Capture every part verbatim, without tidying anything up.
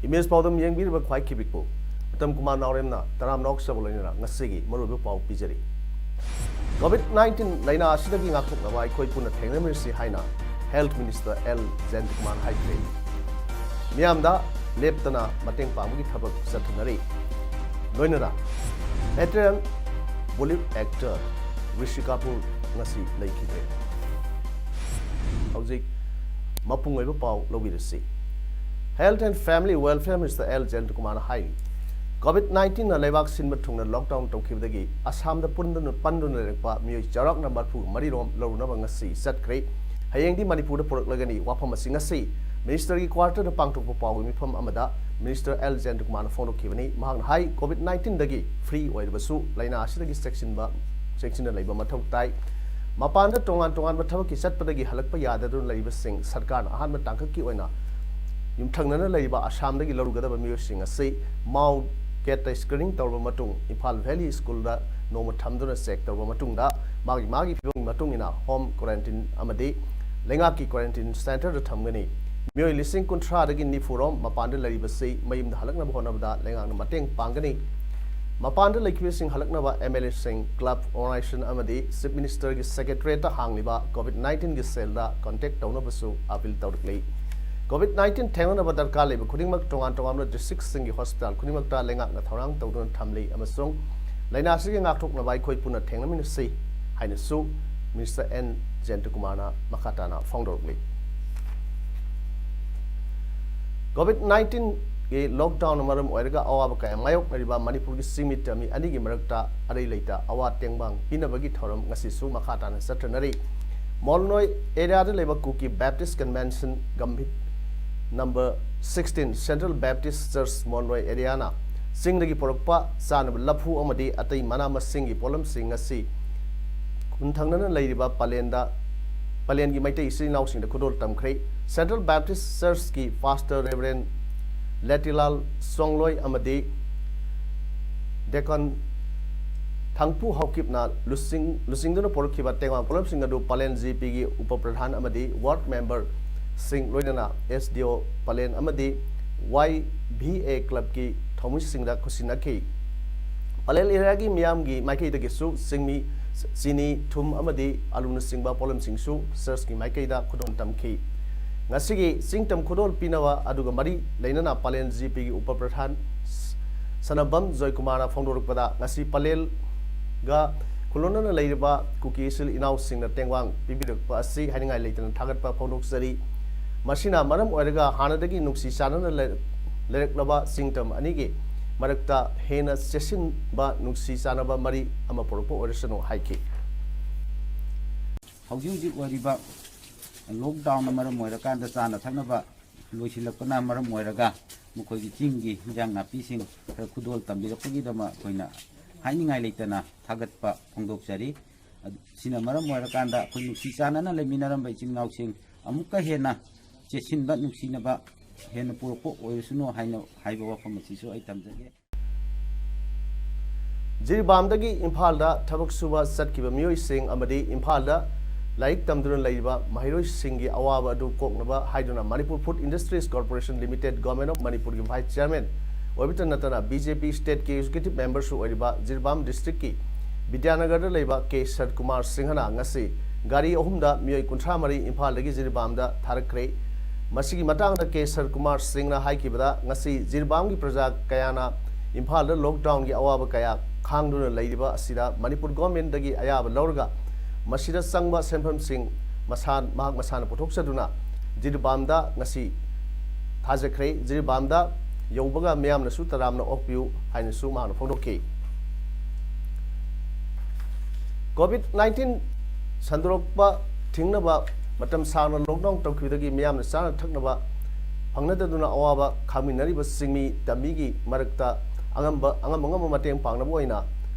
Image ꯄꯥꯎꯗꯝ ꯌꯦꯡꯕꯤꯔꯤꯕ ꯈ꯭ꯋꯥꯏ ꯈꯤꯕꯤꯛꯄꯨ ꯎꯇꯝ ꯀꯨꯃꯥꯔ ꯅꯥꯎꯔꯦꯝꯅ ꯇꯔꯥꯝꯅ ꯑꯣꯛꯆꯕ ꯂꯣꯏꯅꯅ ꯉꯁꯤꯒꯤ ꯃꯔꯨꯑꯣꯏꯕ ꯄꯥꯎ ꯄꯤꯖꯔꯤ꯫ ꯀꯣꯚꯤꯗ ꯅꯥꯏꯟꯇꯤꯟ ꯂꯥꯏꯅꯥ ꯑꯁꯤꯗꯒꯤ ꯉꯥꯛꯊꯣꯛꯅꯕ ꯑꯩꯈꯣꯏ ꯄꯨꯟꯅ ꯊꯦꯡꯅꯃꯤꯟꯅꯁꯤ ꯍꯥꯏꯅ ꯍꯦꯜꯊ ꯃꯤꯅꯤꯁꯇꯔ ꯑꯦꯜ ꯖꯌꯟꯇꯀꯨꯃꯥꯔꯅ ꯍꯥꯏꯈ꯭ꯔꯦ꯫ ꯃꯤꯌꯥꯝꯗ ꯂꯦꯞꯇꯅ ꯃꯇꯦꯡ ꯄꯥꯡꯕꯒꯤ ꯊꯕꯛ ꯆꯠꯊꯅꯔꯤ꯫ ꯂꯣꯏꯅꯅ veteran Bollywood actor Rishi Kapoor ꯉꯁꯤ ꯂꯩꯈꯤꯗ꯭ꯔꯦ꯫ ꯍꯧꯖꯤꯛ ꯃꯄꯨꯡ ꯑꯣꯏꯕ ꯄꯥꯎ ꯂꯧꯕꯤꯔꯁꯤ꯫ Health and Family Welfare Minister L ꯖꯌꯟꯇꯀꯨꯃꯥꯔꯅ ꯍꯥꯏꯔꯤ, ꯀꯣꯚꯤꯗ ꯅꯥꯏꯟꯇꯤꯟꯅ ꯂꯩꯕꯥꯛ ꯁꯤꯟꯕ ꯊꯨꯡꯅ ꯂꯣꯛꯗꯥꯎꯟ ꯇꯧꯈꯤꯕꯗꯒꯤ ꯑꯁꯥꯝꯗ ꯄꯨꯟꯗꯨꯅ, ꯄꯟꯗꯨꯅ ꯂꯩꯔꯛꯄ ꯃꯤꯑꯣꯏ ꯆꯥꯎꯔꯥꯛꯅ ꯃꯔꯤꯐꯨ ꯃꯔꯤ ꯔꯣꯝ ꯂꯧꯔꯨꯅꯕ ꯉꯁꯤ ꯆꯠꯈ꯭ꯔꯦ꯫ ꯍꯌꯦꯡꯗꯤ ꯃꯅꯤꯄꯨꯔꯗ ꯄꯨꯔꯛꯂꯒꯅꯤ꯫ ꯋꯥꯐꯝ ꯑꯁꯤ ꯉꯁꯤ ꯃꯤꯅꯤꯁꯇꯔꯒꯤ ꯀ꯭ꯋꯥꯔꯇꯔꯗ ꯄꯥꯡꯊꯣꯛꯄ ꯄꯥꯎꯒꯤ ꯃꯤꯐꯝ ꯑꯃꯗ ꯃꯤꯅꯤꯁꯇꯔ ꯑꯦꯜ ꯖꯌꯟꯇꯀꯨꯃꯥꯔꯅ ꯐꯣꯡꯗꯣꯛꯈꯤꯕꯅꯤ꯫ ꯃꯍꯥꯛꯅ ꯍꯥꯏ, ꯀꯣꯚꯤꯗ ꯅꯥꯏꯟꯇꯤꯟꯗꯒꯤ ꯐ꯭ꯔꯤ ꯑꯣꯏꯔꯕꯁꯨ ꯂꯥꯏꯅꯥ ꯑꯁꯤꯗꯒꯤ ꯆꯦꯛꯁꯤꯟꯕ, ꯆꯦꯛꯁꯤꯟꯅ ꯂꯩꯕ ꯃꯊꯧ ꯇꯥꯏ꯫ ꯃꯄꯥꯟꯗ ꯇꯣꯉꯥꯟ ꯇꯣꯉꯥꯟꯕ ꯊꯕꯛꯀꯤ ꯆꯠꯄꯗꯒꯤ ꯍꯜꯂꯛꯄ ꯌꯥꯗꯗꯨꯅ ꯂꯩꯔꯤꯕꯁꯤꯡ ꯁꯔꯀꯥꯔꯅ ꯑꯍꯥꯟꯕ ꯇꯥꯡꯀꯛꯀꯤ ꯑꯣꯏꯅ ꯌꯨꯝꯊꯪꯅꯅ ꯂꯩꯔꯤꯕ ꯑꯁꯥꯝꯗꯒꯤ ꯂꯧꯔꯨꯒꯗꯕ ꯃꯤꯑꯣꯏꯁꯤꯡ ꯑꯁꯤ ꯃꯥꯎ ꯒꯦꯠꯇ ꯁ꯭ꯀ꯭ꯔꯤꯅꯤꯡ ꯇꯧꯔꯕ ꯃꯇꯨꯡ, ꯏꯝꯐꯥꯜ ꯚꯦꯂꯤ ꯁ꯭ꯀꯨꯜꯗ ꯅꯣꯡꯃ ꯊꯝꯗꯨꯅ ꯆꯦꯛ ꯇꯧꯔꯕ ꯃꯇꯨꯡꯗ, ꯃꯥꯒꯤ ꯃꯥꯒꯤ ꯐꯤꯕꯝꯒꯤ ꯃꯇꯨꯡ ꯏꯟꯅ ꯍꯣꯝ ꯀ꯭ꯋꯥꯔꯦꯟꯇꯤꯟ ꯑꯃꯗꯤ ꯂꯩꯉꯥꯛꯀꯤ ꯀ꯭ꯋꯥꯔꯦꯟꯇꯤꯟ ꯁꯦꯟꯇꯔꯗ ꯊꯝꯒꯅꯤ꯫ ꯃꯤꯑꯣꯏ ꯂꯤꯁꯤꯡ ꯀꯨꯟꯊ꯭ꯔꯥꯗꯒꯤ ꯅꯤꯐꯨ ꯔꯣꯝ ꯃꯄꯥꯟꯗ ꯂꯩꯔꯤꯕꯁꯤ ꯃꯌꯨꯝꯗ ꯍꯜꯂꯛꯅꯕ ꯍꯣꯠꯅꯕꯗ ꯂꯩꯉꯥꯛꯅ ꯃꯇꯦꯡ ꯄꯥꯡꯒꯅꯤ꯫ ꯃꯄꯥꯟꯗ ꯂꯩꯈꯤꯕꯁꯤꯡ ꯍꯜꯂꯛꯅꯕ ꯑꯦꯝ ꯑꯦꯜ ꯑꯦꯁꯤꯡ, ꯀ꯭ꯂꯕ ꯑꯣꯔꯒꯅꯥꯏꯖꯦꯁꯟ ꯑꯃꯗꯤ ꯆꯤꯐ ꯃꯤꯅꯤꯁꯇꯔꯒꯤ ꯁꯦꯀ꯭ꯔꯦꯇꯔꯤꯌꯦꯠꯇ ꯍꯥꯡꯂꯤꯕ ꯀꯣꯚꯤꯗ ꯅꯥꯏꯟꯇꯤꯟꯒꯤ ꯁꯦꯜꯗ ꯀꯟꯇꯦꯛ ꯇꯧꯅꯕꯁꯨ ꯑꯄꯤꯜ ꯇꯧꯔꯛꯂꯤ꯫ ꯀꯣꯚꯤꯗ ꯅꯥꯏꯟꯇꯤꯟ ꯊꯦꯡꯅꯅꯕ ꯗꯔꯀꯥꯔ ꯂꯩꯕ ꯈꯨꯗꯤꯡꯃꯛ ꯇꯣꯉꯥꯟ ꯇꯣꯉꯥꯟꯕ ꯗꯤꯁꯇ꯭ꯔꯤꯛꯁꯤꯡꯒꯤ ꯍꯣꯁꯄꯤꯇꯥꯜ ꯈꯨꯗꯤꯡꯃꯛꯇ ꯂꯩꯉꯥꯛꯅ ꯊꯧꯔꯥꯡ ꯇꯧꯗꯨꯅ ꯊꯝꯂꯤ ꯑꯃꯁꯨꯡ ꯂꯥꯏꯅꯥ ꯑꯁꯤꯒꯤ ꯉꯥꯛꯊꯣꯛꯅꯕ ꯑꯩꯈꯣꯏ ꯄꯨꯟꯅ ꯊꯦꯡꯅꯃꯤꯟꯅꯁꯤ ꯍꯥꯏꯅꯁꯨ ꯃꯤꯅꯤꯁꯇꯔ ꯑꯦꯟ ꯖꯌꯟꯇꯀꯨꯃꯥꯔꯅ ꯃꯈꯥ ꯇꯥꯅ ꯐꯣꯡꯗꯣꯔꯛꯂꯤ꯫ ꯀꯣꯚꯤꯗ ꯅꯥꯏꯟꯇꯤꯟꯒꯤ ꯂꯣꯛꯗꯥꯎꯟꯅ ꯃꯔꯝ ꯑꯣꯏꯔꯒ ꯑꯋꯥꯕ ꯀꯌꯥ ꯃꯥꯌꯣꯛꯅꯔꯤꯕ ꯃꯅꯤꯄꯨꯔꯒꯤ ꯆꯤꯡꯃꯤꯠꯇ ꯃꯤ ꯑꯅꯤꯒꯤ ꯃꯔꯛꯇ ꯑꯔꯩ ꯂꯩꯇ ꯑꯋꯥ ꯇꯦꯡꯕꯥꯡ ꯄꯤꯅꯕꯒꯤ ꯊꯧꯔꯝ ꯉꯁꯤꯁꯨ ꯃꯈꯥ ꯇꯥꯅ ꯆꯠꯊꯅꯔꯤ꯫ ꯃꯣꯜꯅꯣꯏ ꯑꯦꯔꯤꯌꯥꯗ ꯂꯩꯕ ꯀꯨꯀꯤ ꯕꯦꯞꯇꯤꯁ ꯀꯟꯚꯦꯟꯁꯟ ꯒꯝꯚꯤꯠ number sixteen Central Baptist Church Monloi ꯑꯦꯔꯤꯌꯥꯅ ꯆꯤꯡꯗꯒꯤ ꯄꯨꯔꯛꯄ ꯆꯥꯅꯕ ꯂꯐꯨ ꯑꯃꯗꯤ ꯑꯇꯩ ꯃꯅꯥ ꯃꯁꯤꯡꯒꯤ ꯄꯣꯠꯂꯝꯁꯤꯡ ꯑꯁꯤ ꯈꯨꯟꯊꯪꯅꯅ ꯂꯩꯔꯤꯕ ꯄꯂꯦꯟꯗ, ꯄꯂꯦꯟꯒꯤ ꯃꯩꯇꯩ ꯏꯆꯤꯜ ꯏꯅꯥꯎꯁꯤꯡꯗ ꯈꯨꯗꯣꯜ ꯇꯝꯈ꯭ꯔꯦ꯫ Central Baptist Churchꯀꯤ Pastor Reverend ꯂꯦꯇꯤꯂꯥꯜ ꯁꯣꯡꯂꯣꯏ ꯑꯃꯗꯤ Deacon ꯊꯪꯄꯨ ꯍꯥꯎꯀꯤꯞꯅ ꯂꯨꯆꯤꯡ-, ꯂꯨꯆꯤꯡꯗꯨꯅ ꯄꯨꯔꯛꯈꯤꯕ ꯇꯦꯡꯕꯥꯡ ꯄꯣꯠꯂꯝꯁꯤꯡ ꯑꯗꯨ ꯄꯂꯦꯟ ꯖꯤ ꯄꯤꯒꯤ ꯎꯄ ꯄ꯭ꯔꯙꯥꯟ ꯑꯃꯗꯤ ward memberꯁꯤꯡ ꯂꯣꯏꯅꯅ S D O ꯄꯂꯦꯟ ꯑꯃꯗꯤ Y V A clubꯀꯤ ꯊꯧꯃꯤꯁꯤꯡꯗ ꯈꯨꯠꯁꯤꯟꯅꯈꯤ꯫ ꯄꯂꯦꯟ ꯑꯦꯔꯤꯌꯥꯒꯤ ꯃꯤꯌꯥꯝꯒꯤ ꯃꯥꯏꯀꯩꯗꯒꯤꯁꯨ ꯆꯤꯡꯃꯤ, ꯆꯤꯅꯤ, ꯊꯨꯝ ꯑꯃꯗꯤ ꯑꯂꯨꯅꯆꯤꯡꯕ ꯄꯣꯠꯂꯝꯁꯤꯡꯁꯨ churchꯀꯤ ꯃꯥꯏꯀꯩꯗ ꯈꯨꯗꯣꯜ ꯇꯝꯈꯤ꯫ ꯉꯁꯤꯒꯤ ꯆꯤꯡꯇꯝ ꯈꯨꯗꯣꯜ ꯄꯤꯅꯕ ꯑꯗꯨꯒ ꯃꯔꯤ ꯂꯩꯅꯅ ꯄꯂꯦꯟ ꯖꯤ ꯄꯤꯒꯤ ꯎꯄ ꯄ꯭ꯔꯙꯥꯟ ꯁꯅꯥꯕꯝ ꯖꯣꯏꯀꯨꯃꯥꯔꯅ ꯐꯣꯡꯗꯣꯔꯛꯄꯗ, ꯉꯁꯤ ꯄꯂꯦꯜꯒ ꯈꯨꯜꯂꯣꯟꯅꯅ ꯂꯩꯔꯤꯕ ꯀꯨꯀꯤ ꯏꯆꯤꯜ ꯏꯅꯥꯎꯁꯤꯡꯅ ꯇꯦꯡꯕꯥꯡ ꯄꯤꯕꯤꯔꯛꯄ ꯑꯁꯤ ꯍꯥꯏꯅꯤꯡꯉꯥꯏ ꯂꯩꯇꯅ ꯊꯥꯒꯠꯄ ꯐꯣꯡꯗꯣꯛꯆꯔꯤ꯫ ꯃꯁꯤꯅ ꯃꯔꯝ ꯑꯣꯏꯔꯒ ꯍꯥꯟꯅꯗꯒꯤ ꯅꯨꯡꯁꯤ ꯆꯥꯟꯅꯅ ꯂꯩ-, ꯂꯩꯔꯛꯂꯕ ꯆꯤꯡꯇꯝ ꯑꯅꯤꯒꯤ ꯃꯔꯛꯇ ꯍꯦꯟꯅ ꯆꯦꯠꯁꯤꯟꯕ ꯅꯨꯡꯁꯤ ꯆꯥꯟꯅꯕ ꯃꯔꯤ ꯑꯃ ꯄꯨꯔꯛꯄ ꯑꯣꯏꯔꯁꯅꯨ ꯍꯥꯏꯈꯤ꯫ ꯍꯧꯖꯤꯛ ꯍꯧꯖꯤꯛ ꯑꯣꯏꯔꯤꯕ lockdownꯅ ꯃꯔꯝ ꯑꯣꯏꯔꯀꯥꯟꯗ ꯆꯥꯅ ꯊꯛꯅꯕ ꯂꯣꯏꯁꯤꯜꯂꯛꯄꯅ ꯃꯔꯝ ꯑꯣꯏꯔꯒ ꯃꯈꯣꯏꯒꯤ ꯆꯤꯡꯒꯤ ꯏꯟꯖꯥꯡ ꯅꯥꯄꯤꯁꯤꯡ ꯈꯔ ꯈꯨꯗꯣꯜ ꯇꯝꯕꯤꯔꯛꯄꯒꯤꯗꯃꯛ ꯑꯩꯈꯣꯏꯅ ꯍꯥꯏꯅꯤꯡꯉꯥꯏ ꯂꯩꯇꯅ ꯊꯥꯒꯠꯄ ꯐꯣꯡꯗꯣꯛꯆꯔꯤ꯫ ꯑꯗꯨ-, ꯁꯤꯅ ꯃꯔꯝ ꯑꯣꯏꯔꯀꯥꯟꯗ ꯑꯩꯈꯣꯏ ꯅꯨꯡꯁꯤ ꯆꯥꯟꯅꯅ ꯂꯩꯃꯤꯟꯅꯔꯝꯕ ꯏꯆꯤꯜ ꯏꯅꯥꯎꯁꯤꯡ ꯑꯃꯨꯛꯀ ꯍꯦꯟꯅ ꯆꯦꯠꯁꯤꯟꯕ, ꯅꯨꯡꯁꯤꯅꯕ ꯍꯦꯟꯅ ꯄꯨꯔꯛꯄ ꯑꯣꯏꯔꯁꯅꯨ ꯍꯥꯏꯅ ꯍꯥꯏꯕ ꯋꯥꯐꯝ ꯑꯁꯤꯁꯨ ꯑꯩ ꯊꯝꯖꯒꯦ꯫ ꯖꯤꯔꯤꯕꯥꯝꯗꯒꯤ ꯏꯝꯐꯥꯜꯗ ꯊꯕꯛ ꯁꯨꯕ ꯆꯠꯈꯤꯕ ꯃꯤꯑꯣꯏꯁꯤꯡ ꯑꯃꯗꯤ ꯏꯝꯐꯥꯜꯗ ꯂꯥꯏꯔꯤꯛ ꯇꯝꯗꯨꯅ ꯂꯩꯔꯤꯕ ꯃꯍꯩꯔꯣꯏꯁꯤꯡꯒꯤ ꯑꯋꯥꯕ ꯑꯗꯨ ꯀꯣꯛꯅꯕ ꯍꯥꯏꯗꯨꯅ Manipur Food Industries Corporation Limited, Government of Manipurꯒꯤ vice chairman ꯑꯣꯏꯕꯇ ꯅꯠꯇꯅ B J P stateꯀꯤ executive memberꯁꯨ ꯑꯣꯏꯔꯤꯕ ꯖꯤꯔꯤꯕꯥꯝ districtꯀꯤ ꯕꯤꯗ꯭ꯌꯥꯅꯒꯔꯗ ꯂꯩꯕ ꯀꯦ ꯁꯔꯠꯀꯨꯃꯥꯔ ꯁꯤꯡꯍꯅ ꯉꯁꯤ ꯒꯥꯔꯤ ꯑꯍꯨꯝꯗ ꯃꯤꯑꯣꯏ ꯀꯨꯟꯊ꯭ꯔꯥ ꯃꯔꯤ ꯏꯝꯐꯥꯜꯗꯒꯤ ꯖꯤꯔꯤꯕꯥꯝꯗ ꯊꯥꯔꯛꯈ꯭ꯔꯦ꯫ ꯃꯁꯤꯒꯤ ꯃꯇꯥꯡꯗ ꯀꯦ ꯁꯔꯀꯨꯃꯥꯔ ꯁꯤꯡꯅ ꯍꯥꯏꯈꯤꯕꯗ, ꯉꯁꯤ ꯖꯤꯔꯤꯕꯥꯝꯒꯤ ꯄ꯭ꯔꯖꯥ ꯀꯌꯥꯅ ꯏꯝꯐꯥꯜꯗ lockdownꯒꯤ ꯑꯋꯥꯕ ꯀꯌꯥ ꯈꯥꯡꯗꯨꯅ ꯂꯩꯔꯤꯕ ꯑꯁꯤꯗ ꯃꯅꯤꯄꯨꯔ governmentꯗꯒꯤ ꯑꯌꯥꯕ ꯂꯧꯔꯒ ꯃꯁꯤꯗ ꯆꯪꯕ ꯁꯦꯟꯐꯝꯁꯤꯡ ꯃꯁꯥ, ꯃꯍꯥꯛ ꯃꯁꯥꯅ ꯄꯨꯊꯣꯛꯆꯗꯨꯅ ꯖꯤꯔꯤꯕꯥꯝꯗ ꯉꯁꯤ ꯊꯥꯖꯈ꯭ꯔꯦ꯫ ꯖꯤꯔꯤꯕꯥꯝꯗ ꯌꯧꯕꯒ ꯃꯤꯌꯥꯝꯅꯁꯨ ꯇꯔꯥꯝꯅ ꯑꯣꯛꯄꯤꯌꯨ ꯍꯥꯏꯅꯁꯨ ꯃꯍꯥꯛꯅ ꯐꯣꯡꯗꯣꯛꯈꯤ꯫ COVID nineteen ꯁꯟꯗꯣꯔꯛꯄ ꯊꯤꯡꯅꯕ ꯃꯇꯝ ꯁꯥꯡꯅ lockdown ꯇꯧꯈꯤꯕꯗꯒꯤ ꯃꯤꯌꯥꯝꯅ ꯆꯥꯅ ꯊꯛꯅꯕ ꯐꯪꯅꯗꯗꯨꯅ ꯑꯋꯥꯕ ꯈꯥꯡꯃꯤꯟꯅꯔꯤꯕ ꯆꯤꯡꯃꯤ ꯇꯝꯃꯤꯒꯤ ꯃꯔꯛꯇ ꯑꯉꯝꯕ ꯑꯉꯝ ꯑꯉꯝꯕ ꯃꯇꯦꯡ ꯄꯥꯡꯅꯕ ꯑꯣꯏꯅ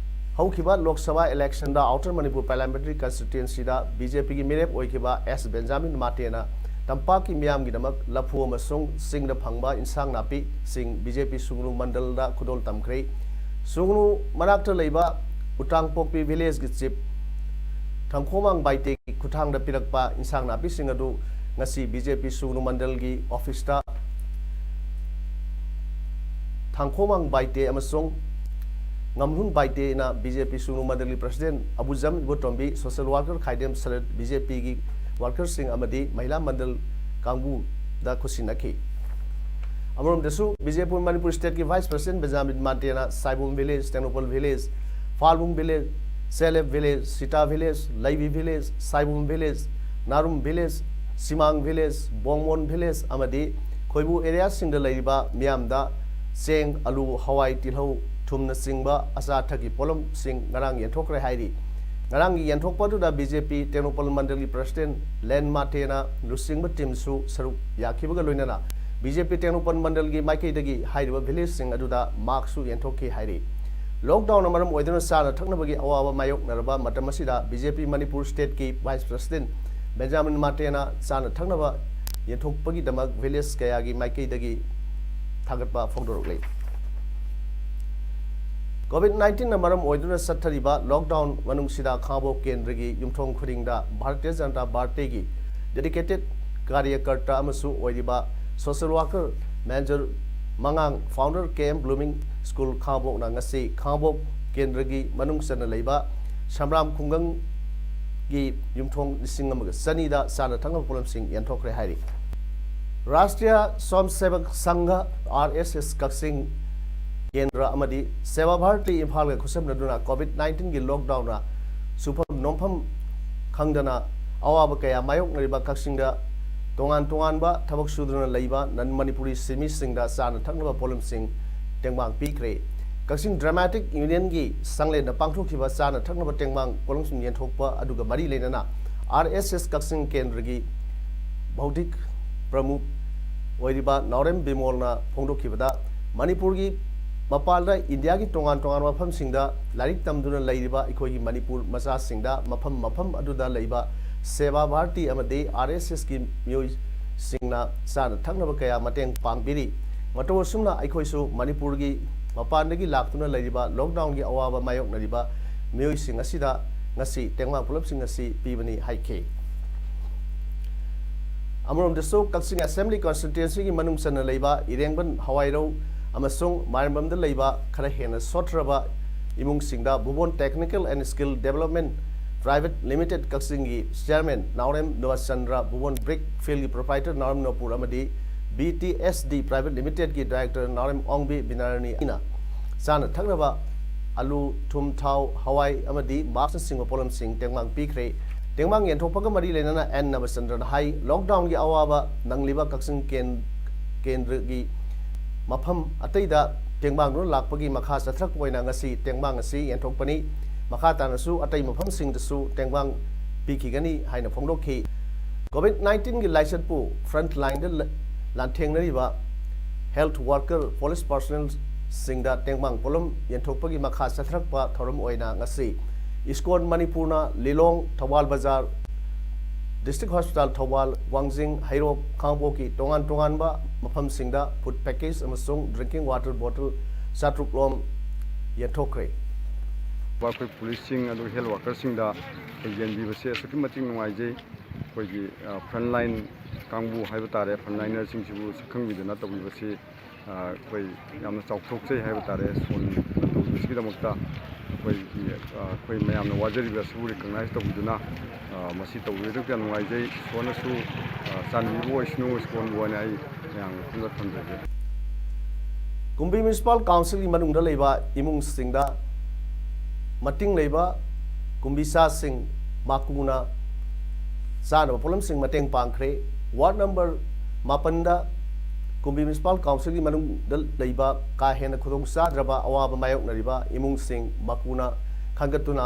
ꯍꯧꯈꯤꯕ ꯂꯣꯛ ꯁꯚꯥ ꯏꯂꯦꯛꯁꯟꯗ ꯑꯥꯎꯇꯔ ꯃꯅꯤꯄꯨꯔ ꯄꯥꯔꯂꯤꯌꯥꯃꯦꯟꯇꯔꯤ ꯀꯟꯁꯇꯤꯇ꯭ꯋꯦꯟꯁꯤꯗ ꯕꯤ ꯖꯦ ꯄꯤꯒꯤ ꯃꯤꯔꯦꯞ ꯑꯣꯏꯈꯤꯕ ꯑꯦꯁ ꯕꯦꯟꯖꯥꯃꯤꯟ ꯃꯥꯇꯦꯅ ꯇꯝꯄꯥꯛꯀꯤ ꯃꯤꯌꯥꯝꯒꯤꯗꯃꯛ ꯂꯐꯨ ꯑꯃꯁꯨꯡ ꯆꯤꯡꯗ ꯐꯪꯕ ꯏꯟꯁꯥꯡ ꯅꯥꯄꯤꯁꯤꯡ ꯕꯤ ꯖꯦ ꯄꯤ ꯁꯨꯒꯅꯨ ꯃꯟꯗꯜꯗ ꯈꯨꯗꯣꯜ ꯇꯝꯈ꯭ꯔꯦ꯫ ꯁꯨꯒꯅꯨ ꯃꯅꯥꯛꯇ ꯂꯩꯕ ꯎꯇꯥꯡꯄꯣꯛꯄꯤ ꯚꯤꯂꯦꯖꯀꯤ ꯆꯤꯞ ꯊꯪꯈꯣꯃꯥꯡ ꯕꯥꯏꯇꯦꯒꯤ ꯈꯨꯠꯊꯥꯡꯗ ꯄꯤꯔꯛꯄ ꯏꯟꯁꯥꯡ ꯅꯥꯄꯤꯁꯤꯡ ꯑꯗꯨ ꯉꯁꯤ ꯕꯤ ꯖꯦ ꯄꯤ ꯁꯨꯒꯅꯨ ꯃꯟꯗꯜꯒꯤ ꯑꯣꯐꯤꯁꯇ ꯊꯥꯡꯈꯣꯃꯥꯡ ꯕꯥꯏꯇꯦ ꯑꯃꯁꯨꯡ ꯉꯝꯂꯨꯟ ꯕꯥꯏꯇꯦꯅ ꯕꯤ ꯖꯦ ꯄꯤ ꯁꯨꯒꯅꯨ ꯃꯟꯗꯜꯒꯤ president Abujam Ibotombi, social worker Khaidem Sarat, B J ꯄꯤꯒꯤ ꯋꯥꯔꯀꯔꯁꯤꯡ ꯑꯃꯗꯤ ꯃꯍꯤꯂꯥ ꯃꯟꯗꯜ ꯀꯥꯡꯕꯨꯗ ꯈꯨꯠꯁꯤꯟꯅꯈꯤ꯫ ꯑꯃꯔꯣꯝꯗꯁꯨ ꯕꯤ ꯖꯦ ꯄꯤ ꯃꯅꯤꯄꯨꯔ ꯁ꯭ꯇꯦꯠꯀꯤ ꯚꯥꯏꯁ ꯄ꯭ꯔꯁꯤꯗꯦꯟ ꯕꯦꯟꯖꯥꯃꯤꯟ ꯃꯥꯟꯇꯦꯅ Saibom village, Tengnoupal village, Phalbung village, Selep village, Sita village, Leibi village, Saibom village, Narum village, Simang village, Bongmon village ꯑꯃꯗꯤ ꯈꯣꯏꯕꯨ ꯑꯦꯔꯤꯌꯥꯁꯤꯡꯗ ꯂꯩꯔꯤꯕ ꯃꯤꯌꯥꯝꯗ ꯆꯦꯡ, ꯑꯂꯨ, ꯍꯋꯥꯏ, ꯇꯤꯜꯍꯧ, ꯊꯨꯝꯅꯆꯤꯡꯕ ꯑꯆꯥ ꯑꯊꯛꯀꯤ ꯄꯣꯠꯂꯝꯁꯤꯡ ꯉꯔꯥꯡ ꯌꯦꯟꯊꯣꯛꯈ꯭ꯔꯦ ꯍꯥꯏꯔꯤ꯫ ꯉꯔꯥꯡꯒꯤ ꯌꯦꯟꯊꯣꯛꯄ ꯑꯗꯨꯗ ꯕꯤ ꯖꯦ ꯄꯤ ꯇꯦꯡꯅꯧꯄꯜ ꯃꯟꯗꯜꯒꯤ ꯄ꯭ꯔꯁꯤꯗꯦꯟ ꯂꯦꯟ ꯃꯥꯇꯦꯅ ꯂꯨꯆꯤꯡꯕ ꯇꯤꯝꯁꯨ ꯁꯔꯨꯛ ꯌꯥꯈꯤꯕꯒ ꯂꯣꯏꯅꯅ ꯕꯤ ꯖꯦ ꯄꯤ ꯇꯦꯡꯅꯧꯄꯜ ꯃꯟꯗꯜꯒꯤ ꯃꯥꯏꯀꯩꯗꯒꯤ ꯍꯥꯏꯔꯤꯕ ꯚꯤꯂꯦꯖꯁꯤꯡ ꯑꯗꯨꯗ ꯃꯥꯛꯁꯨ ꯌꯦꯟꯊꯣꯛꯈꯤ ꯍꯥꯏꯔꯤ꯫ ꯂꯣꯛꯗꯥꯎꯟꯅ ꯃꯔꯝ ꯑꯣꯏꯗꯨꯅ ꯆꯥꯅ ꯊꯛꯅꯕꯒꯤ ꯑꯋꯥꯕ ꯃꯥꯌꯣꯛꯅꯔꯕ ꯃꯇꯝ ꯑꯁꯤꯗ ꯕꯤ ꯖꯦ ꯄꯤ ꯃꯅꯤꯄꯨꯔ ꯁ꯭ꯇꯦꯠꯀꯤ ꯚꯥꯏꯁ ꯄ꯭ꯔꯁꯤꯗꯦꯟ ꯕꯦꯟꯖꯥꯃꯤꯟ ꯃꯥꯇꯦꯅ ꯆꯥꯅ ꯊꯛꯅꯕ ꯌꯦꯟꯊꯣꯛꯄꯒꯤꯗꯃꯛ ꯚꯤꯂꯦꯖ ꯀꯌꯥꯒꯤ ꯃꯥꯏꯀꯩꯗꯒꯤ ꯊꯥꯒꯠꯄ ꯐꯣꯡꯗꯣꯔꯛꯂꯤ꯫ ꯀꯣꯚꯤꯗ ꯅꯥꯏꯟꯇꯤꯟꯅ ꯃꯔꯝ ꯑꯣꯏꯗꯨꯅ ꯆꯠꯊꯔꯤꯕ ꯂꯣꯛꯗꯥꯎꯟ ꯃꯅꯨꯡꯁꯤꯗ ꯈꯥꯉꯕꯣꯛ ꯀꯦꯟꯗ꯭ꯔꯒꯤ ꯌꯨꯝꯊꯣꯡ ꯈꯨꯗꯤꯡꯗ ꯚꯥꯔꯇꯤꯌ ꯖꯅꯇꯥ ꯄꯥꯔꯇꯤꯒꯤ ꯗꯦꯗꯤꯀꯦꯇꯦꯗ ꯀꯥꯔꯌꯀꯔꯇꯥ ꯑꯃꯁꯨ ꯑꯣꯏꯔꯤꯕ ꯁꯣꯁꯦꯜ ꯋꯥꯔꯀꯔ ꯃꯦꯟꯖꯔ ꯃꯉꯥꯡ, ꯐꯥꯎꯟꯗꯔ ꯀꯦ ꯑꯦꯝ ꯕ꯭ꯂꯨꯃꯤꯡ ꯁ꯭ꯀꯨꯜ ꯈꯥꯉꯕꯣꯛꯅ ꯉꯁꯤ ꯈꯥꯉꯕꯣꯛ ꯀꯦꯟꯗ꯭ꯔꯒꯤ ꯃꯅꯨꯡ ꯆꯟꯅ ꯂꯩꯕ ꯁꯝꯔꯥꯝ ꯈꯨꯡꯒꯪꯒꯤ ꯌꯨꯝꯊꯣꯡ ꯂꯤꯁꯤꯡ ꯑꯃꯒ ꯆꯅꯤꯗ ꯆꯥꯅ ꯊꯛꯅꯕ ꯄꯣꯠꯂꯝꯁꯤꯡ ꯌꯦꯟꯊꯣꯛꯈ꯭ꯔꯦ ꯍꯥꯏꯔꯤ꯫ ꯔꯥꯁꯇ꯭ꯔꯤꯌ ꯁ꯭ꯋꯥꯝ ꯁꯦꯕꯛ ꯁꯪꯘ, ꯑꯥꯔ ꯑꯦꯁ ꯑꯦꯁ, ꯀꯛꯆꯤꯡ ꯀꯦꯟꯗ꯭ꯔ ꯑꯃꯗꯤ ꯁꯦꯕꯥ ꯚꯥꯔꯇꯤ ꯏꯝꯐꯥꯜꯒ ꯈꯨꯠꯁꯝꯅꯗꯨꯅ ꯀꯣꯚꯤꯗ ꯅꯥꯏꯟꯇꯤꯟꯒꯤ ꯂꯣꯛꯗꯥꯎꯟꯅ ꯁꯨꯐꯝ ꯅꯣꯝꯐꯝ ꯈꯪꯗꯅ ꯑꯋꯥꯕ ꯀꯌꯥ ꯃꯥꯌꯣꯛꯅꯔꯤꯕ ꯀꯛꯆꯤꯡꯗ ꯇꯣꯉꯥꯟ ꯇꯣꯉꯥꯟꯕ ꯊꯕꯛ ꯁꯨꯗꯨꯅ ꯂꯩꯕ ꯅꯟ ꯃꯅꯤꯄꯨꯔꯤ ꯁꯤꯟꯃꯤꯁꯤꯡꯗ ꯆꯥꯅ ꯊꯛꯅꯕ ꯄꯣꯠꯂꯝꯁꯤꯡ ꯇꯦꯡꯕꯥꯡ ꯄꯤꯈ꯭ꯔꯦ꯫ ꯀꯛꯆꯤꯡ ꯗ꯭ꯔꯃꯥꯇꯤꯛ ꯌꯨꯅꯤꯌꯟꯒꯤ ꯆꯥꯡꯂꯦꯟꯗ ꯄꯥꯡꯊꯣꯛꯈꯤꯕ ꯆꯥꯅ ꯊꯛꯅꯕ ꯇꯦꯡꯕꯥꯡ ꯄꯣꯠꯂꯝꯁꯤꯡ ꯌꯦꯟꯊꯣꯛꯄ ꯑꯗꯨꯒ ꯃꯔꯤ ꯂꯩꯅꯅ ꯑꯥꯔ ꯑꯦꯁ ꯑꯦꯁ ꯀꯛꯆꯤꯡ ꯀꯦꯟꯗ꯭ꯔꯒꯤ ꯕꯧꯙꯤꯛ ꯄ꯭ꯔꯃꯨꯈ ꯑꯣꯏꯔꯤꯕ ꯅꯥꯎꯔꯦꯝ ꯕꯤꯃꯣꯜꯅ ꯐꯣꯡꯗꯣꯛꯈꯤꯕꯗ, ꯃꯅꯤꯄꯨꯔꯒꯤ ꯃꯄꯥꯟꯗ, ꯏꯟꯗꯤꯌꯥꯒꯤ ꯇꯣꯉꯥꯟ ꯇꯣꯉꯥꯟꯕ ꯃꯐꯝꯁꯤꯡꯗ ꯂꯥꯏꯔꯤꯛ ꯇꯝꯗꯨꯅ ꯂꯩꯔꯤꯕ ꯑꯩꯈꯣꯏꯒꯤ ꯃꯅꯤꯄꯨꯔ ꯃꯆꯥꯁꯤꯡꯗ ꯃꯐꯝ ꯃꯐꯝ ꯑꯗꯨꯗ ꯂꯩꯕ ꯁꯦꯕꯥ ꯚꯥꯔꯇꯤ ꯑꯃꯗꯤ ꯑꯥꯔ ꯑꯦꯁ ꯑꯦꯁꯀꯤ ꯃꯤꯑꯣꯏꯁꯤꯡꯅ ꯆꯥꯅ ꯊꯛꯅꯕ ꯀꯌꯥ ꯃꯇꯦꯡ ꯄꯥꯡꯕꯤꯔꯤ꯫ ꯃꯇꯧ ꯑꯁꯨꯝꯅ ꯑꯩꯈꯣꯏꯁꯨ ꯃꯅꯤꯄꯨꯔꯒꯤ ꯃꯄꯥꯟꯗꯒꯤ ꯂꯥꯛꯇꯨꯅ ꯂꯩꯔꯤꯕ ꯂꯣꯛꯗꯥꯎꯟꯒꯤ ꯑꯋꯥꯕ ꯃꯥꯌꯣꯛꯅꯔꯤꯕ ꯃꯤꯑꯣꯏꯁꯤꯡ ꯑꯁꯤꯗ ꯉꯁꯤ ꯇꯦꯡꯕꯥꯡ ꯄꯣꯠꯂꯝꯁꯤꯡ ꯑꯁꯤ ꯄꯤꯕꯅꯤ ꯍꯥꯏꯈꯤ꯫ ꯑꯃꯔꯣꯝꯗꯁꯨ, ꯀꯛꯆꯤꯡ ꯑꯦꯁꯦꯝꯕ꯭ꯂꯤ ꯀꯟꯁꯇꯤꯇ꯭ꯋꯦꯟꯁꯤꯒꯤ ꯃꯅꯨꯡ ꯆꯟꯅ ꯂꯩꯕ ꯏꯔꯦꯡꯕꯟ, ꯍꯋꯥꯏꯔꯧ ꯑꯃꯁꯨꯡ ꯃꯥꯏꯔꯝꯕꯝꯗ ꯂꯩꯕ ꯈꯔ ꯍꯦꯟꯅ ꯁꯣꯠꯊꯔꯕ ꯏꯃꯨꯡꯁꯤꯡꯗ Vubon technical and skill development private limited ꯀꯛꯆꯤꯡꯒꯤ ꯆꯤꯌꯥꯔꯃꯦꯟ ꯅꯥꯎꯔꯦꯝ ꯅꯨꯕꯥꯆꯟꯗ꯭ꯔ, ꯚꯨꯕꯣꯟ ꯕ꯭ꯔꯤꯛ ꯐꯤꯜꯒꯤ ꯄ꯭ꯔꯣꯄ꯭ꯔꯥꯏꯇꯔ ꯅꯥꯎꯔꯦꯝ ꯅꯣꯄꯨꯔ ꯑꯃꯗꯤ B T S D private ꯂꯤꯃꯤꯇꯦꯗꯀꯤ ꯗꯥꯏꯔꯦꯛꯇꯔ ꯅꯥꯎꯔꯦꯝ ꯑꯣꯡꯕꯤ ꯕꯤꯅꯥꯔꯥꯅꯤ ꯑꯅ ꯆꯥꯅ ꯊꯛꯅꯕ ꯑꯂꯨ, ꯊꯨꯝ, ꯊꯥꯎ, ꯍꯋꯥꯏ ꯑꯃꯗꯤ ꯃꯥꯛꯁꯅꯆꯤꯡꯕ ꯄꯣꯠꯂꯝꯁꯤꯡ ꯇꯦꯡꯕꯥꯡ ꯄꯤꯈ꯭ꯔꯦ꯫ ꯇꯦꯡꯕꯥꯡ ꯌꯦꯟꯊꯣꯛꯄꯒ ꯃꯔꯤ ꯂꯩꯅꯅ ꯑꯦꯟ ꯅꯕꯆꯟꯗ꯭ꯔꯅ ꯍꯥꯏ, ꯂꯣꯛꯗꯥꯎꯟꯒꯤ ꯑꯋꯥꯕ ꯅꯪꯂꯤꯕ ꯀꯛꯆꯤꯡ ꯀꯦꯟ-, ꯀꯦꯟꯗ꯭ꯔꯒꯤ ꯃꯐꯝ ꯑꯇꯩꯗ ꯇꯦꯡꯕꯥꯡꯗꯨꯅ ꯂꯥꯛꯄꯒꯤ ꯃꯈꯥ ꯆꯠꯊꯔꯛꯄ ꯑꯣꯏꯅ ꯉꯁꯤ ꯇꯦꯡꯕꯥꯡ ꯑꯁꯤ ꯌꯦꯟꯊꯣꯛꯄꯅꯤ꯫ ꯃꯈꯥ ꯇꯥꯅꯁꯨ ꯑꯇꯩ ꯃꯐꯝꯁꯤꯡꯗꯁꯨ ꯇꯦꯡꯕꯥꯡ ꯄꯤꯈꯤꯒꯅꯤ ꯍꯥꯏꯅ ꯐꯣꯡꯗꯣꯛꯈꯤ꯫ ꯀꯣꯚꯤꯗ ꯅꯥꯏꯟꯇꯤꯟꯒꯤ ꯂꯥꯏꯆꯠꯄꯨ ꯐ꯭ꯔꯟꯠ ꯂꯥꯏꯟꯗ ꯂ-, ꯂꯥꯟꯊꯦꯡꯅꯔꯤꯕ ꯍꯦꯜꯊ ꯋꯥꯔꯀꯔ, ꯄꯨꯂꯤꯁ ꯄꯥꯔꯁꯣꯅꯦꯜꯁꯤꯡꯗ ꯇꯦꯡꯕꯥꯡ ꯄꯣꯠꯂꯝ ꯌꯦꯟꯊꯣꯛꯄꯒꯤ ꯃꯈꯥ ꯆꯠꯊꯔꯛꯄ ꯊꯧꯔꯝ ꯑꯣꯏꯅ ꯉꯁꯤ ꯏꯁꯀꯣꯟ ꯃꯅꯤꯄꯨꯔꯅ ꯂꯤꯂꯣꯡ, ꯊꯧꯕꯥꯜ ꯕꯖꯥꯔ, ꯗꯤꯁꯇ꯭ꯔꯤꯛ ꯍꯣꯁꯄꯤꯇꯥꯜ ꯊꯧꯕꯥꯜ, ꯋꯥꯡꯖꯤꯡ, ꯍꯩꯔꯣꯛ, ꯈꯥꯡꯄꯣꯛꯀꯤ ꯇꯣꯉꯥꯟ ꯇꯣꯉꯥꯟꯕ ꯃꯐꯝꯁꯤꯡꯗ ꯐꯨꯗ ꯄꯦꯀꯦꯖ ꯑꯃꯁꯨꯡ ꯗ꯭ꯔꯤꯡꯀꯤꯡ ꯋꯥꯇꯔ ꯕꯣꯇꯜ ꯆꯥꯇ꯭ꯔꯨꯛ ꯂꯣꯝ ꯌꯦꯟꯊꯣꯛꯈ꯭ꯔꯦ꯫ ꯑꯩꯈꯣꯏ ꯄꯨꯂꯤꯁꯁꯤꯡ ꯑꯗꯨꯒ ꯍꯦꯜꯊ ꯋꯥꯔꯀꯔꯁꯤꯡꯗ ꯌꯦꯟꯕꯤꯕꯁꯦ ꯑꯁꯨꯛꯀꯤ ꯃꯇꯤꯛ ꯅꯨꯡꯉꯥꯏꯖꯩ꯫ ꯑꯩꯈꯣꯏꯒꯤ, ꯑ, ꯐ꯭ꯔꯟꯠ ꯂꯥꯏꯟ ꯀꯥꯡꯕꯨ ꯍꯥꯏꯕ ꯇꯥꯔꯦ, ꯐ꯭ꯔꯟꯠ ꯂꯥꯏꯅꯔꯁꯤꯡꯁꯤꯕꯨ ꯁꯛꯈꯪꯕꯤꯗꯨꯅ ꯇꯧꯕꯤꯕꯁꯤ, ꯑ, ꯑꯩꯈꯣꯏ ꯌꯥꯝꯅ ꯆꯥꯎꯊꯣꯛꯆꯩ ꯍꯥꯏꯕ ꯇꯥꯔꯦ꯫ ꯁꯣꯟꯅ ꯇꯧꯕꯤꯕꯁꯤꯒꯤꯗꯃꯛꯇ ꯑꯩꯈꯣꯏꯒꯤ, ꯑ, ꯑꯩꯈꯣꯏ ꯃꯌꯥꯝꯅ ꯋꯥꯖꯔꯤꯕ ꯑꯁꯤꯕꯨ ꯔꯤꯀꯣꯛꯅꯥꯏꯖ ꯇꯧꯕꯤꯗꯨꯅ, ꯑ, ꯃꯁꯤ ꯇꯧꯕꯤꯕꯗꯨ ꯌꯥꯝ ꯅꯨꯡꯉꯥꯏꯖꯩ꯫ ꯏꯁꯣꯔꯅꯁꯨ, ꯑ, ꯆꯥꯟꯕꯤꯕ ꯑꯣꯏꯁꯅꯨ, ꯏꯁꯀꯣꯟꯕꯨ ꯍꯥꯏꯅ ꯑꯩ ꯃꯌꯥꯝꯒꯤ ꯃꯐꯝꯗ ꯊꯝꯖꯒꯦ꯫ ꯀꯨꯝꯕꯤ ꯃ꯭ꯌꯨꯅꯤꯁꯤꯄꯥꯜ ꯀꯥꯎꯟꯁꯤꯜꯒꯤ ꯃꯅꯨꯡꯗ ꯂꯩꯕ ꯏꯃꯨꯡꯁꯤꯡꯗ ꯃꯇꯤꯡ ꯂꯩꯕ ꯀꯨꯝꯕꯤꯆꯥꯁꯤꯡ ꯃꯥꯀꯨꯅ ꯆꯥꯅꯕ ꯄꯣꯠꯂꯝꯁꯤꯡ ꯃꯇꯦꯡ ꯄꯥꯡꯈ꯭ꯔꯦ꯫ ꯋꯥꯔꯗ ꯅꯝꯕꯔ ꯃꯥꯄꯟꯗ ꯀꯨꯝꯕꯤ ꯃ꯭ꯌꯨꯅꯤꯁꯤꯄꯥꯜ ꯀꯥꯎꯟꯁꯤꯜꯒꯤ ꯃꯅꯨꯡꯗ ꯂꯩꯕ ꯀꯥ ꯍꯦꯟꯅ ꯈꯨꯗꯣꯡ ꯆꯥꯗ꯭ꯔꯕ ꯑꯋꯥꯕ ꯃꯥꯌꯣꯛꯅꯔꯤꯕ ꯏꯃꯨꯡꯁꯤꯡ ꯃꯥꯀꯨꯅ ꯈꯟꯒꯠꯇꯨꯅ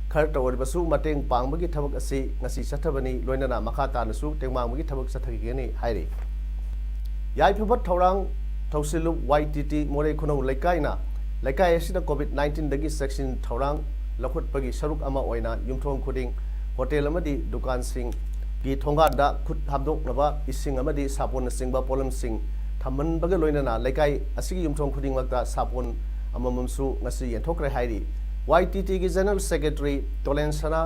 ꯈꯔꯇ ꯑꯣꯏꯔꯕꯁꯨ ꯃꯇꯦꯡ ꯄꯥꯡꯕꯒꯤ ꯊꯕꯛ ꯑꯁꯤ ꯉꯁꯤ ꯆꯠꯊꯕꯅꯤ, ꯂꯣꯏꯅꯅ ꯃꯈꯥ ꯇꯥꯅꯁꯨ ꯇꯦꯡꯕꯥꯡꯕꯒꯤ ꯊꯕꯛ ꯆꯠꯊꯈꯤꯒꯅꯤ ꯍꯥꯏꯔꯤ꯫ ꯌꯥꯏꯐꯕ ꯊꯧꯔꯥꯡ ꯊꯧꯁꯤꯜꯂꯨ꯫ ꯋꯥꯏ ꯇꯤ ꯇꯤ ꯃꯣꯔꯦ ꯈꯨꯅꯧ ꯂꯩꯀꯥꯏꯅ ꯂꯩꯀꯥꯏ ꯑꯁꯤꯗ ꯀꯣꯚꯤꯗ ꯅꯥꯏꯟꯇꯤꯟꯗꯒꯤ ꯆꯦꯛꯁꯤꯟ ꯊꯧꯔꯥꯡ ꯂꯧꯈꯠꯄꯒꯤ ꯁꯔꯨꯛ ꯑꯃ ꯑꯣꯏꯅ ꯌꯨꯝꯊꯣꯡ ꯈꯨꯗꯤꯡ ꯍꯣꯇꯦꯜ ꯑꯃꯗꯤ ꯗꯨꯀꯥꯟꯁꯤꯡꯒꯤ ꯊꯣꯡꯒꯥꯟꯗ ꯈꯨꯠ ꯍꯥꯝꯗꯣꯛꯅꯕ ꯏꯁꯤꯡ ꯑꯃꯗꯤ ꯁꯥꯄꯣꯟꯅꯆꯤꯡꯕ ꯄꯣꯠꯂꯝꯁꯤꯡ ꯊꯝꯍꯟꯕꯒ ꯂꯣꯏꯅꯅ ꯂꯩꯀꯥꯏ ꯑꯁꯤꯒꯤ ꯌꯨꯝꯊꯣꯡ ꯈꯨꯗꯤꯡꯃꯛꯇ ꯁꯥꯄꯣꯟ ꯑꯃꯃꯝꯁꯨ ꯉꯁꯤ ꯌꯦꯟꯊꯣꯛꯈ꯭ꯔꯦ ꯍꯥꯏꯔꯤ꯫ ꯋꯥꯏ ꯇꯤ ꯇꯤꯒꯤ ꯖꯦꯅꯔꯦꯜ ꯁꯦꯀ꯭ꯔꯦꯇꯔꯤ ꯇꯣꯂꯦꯟ ꯁꯅꯥ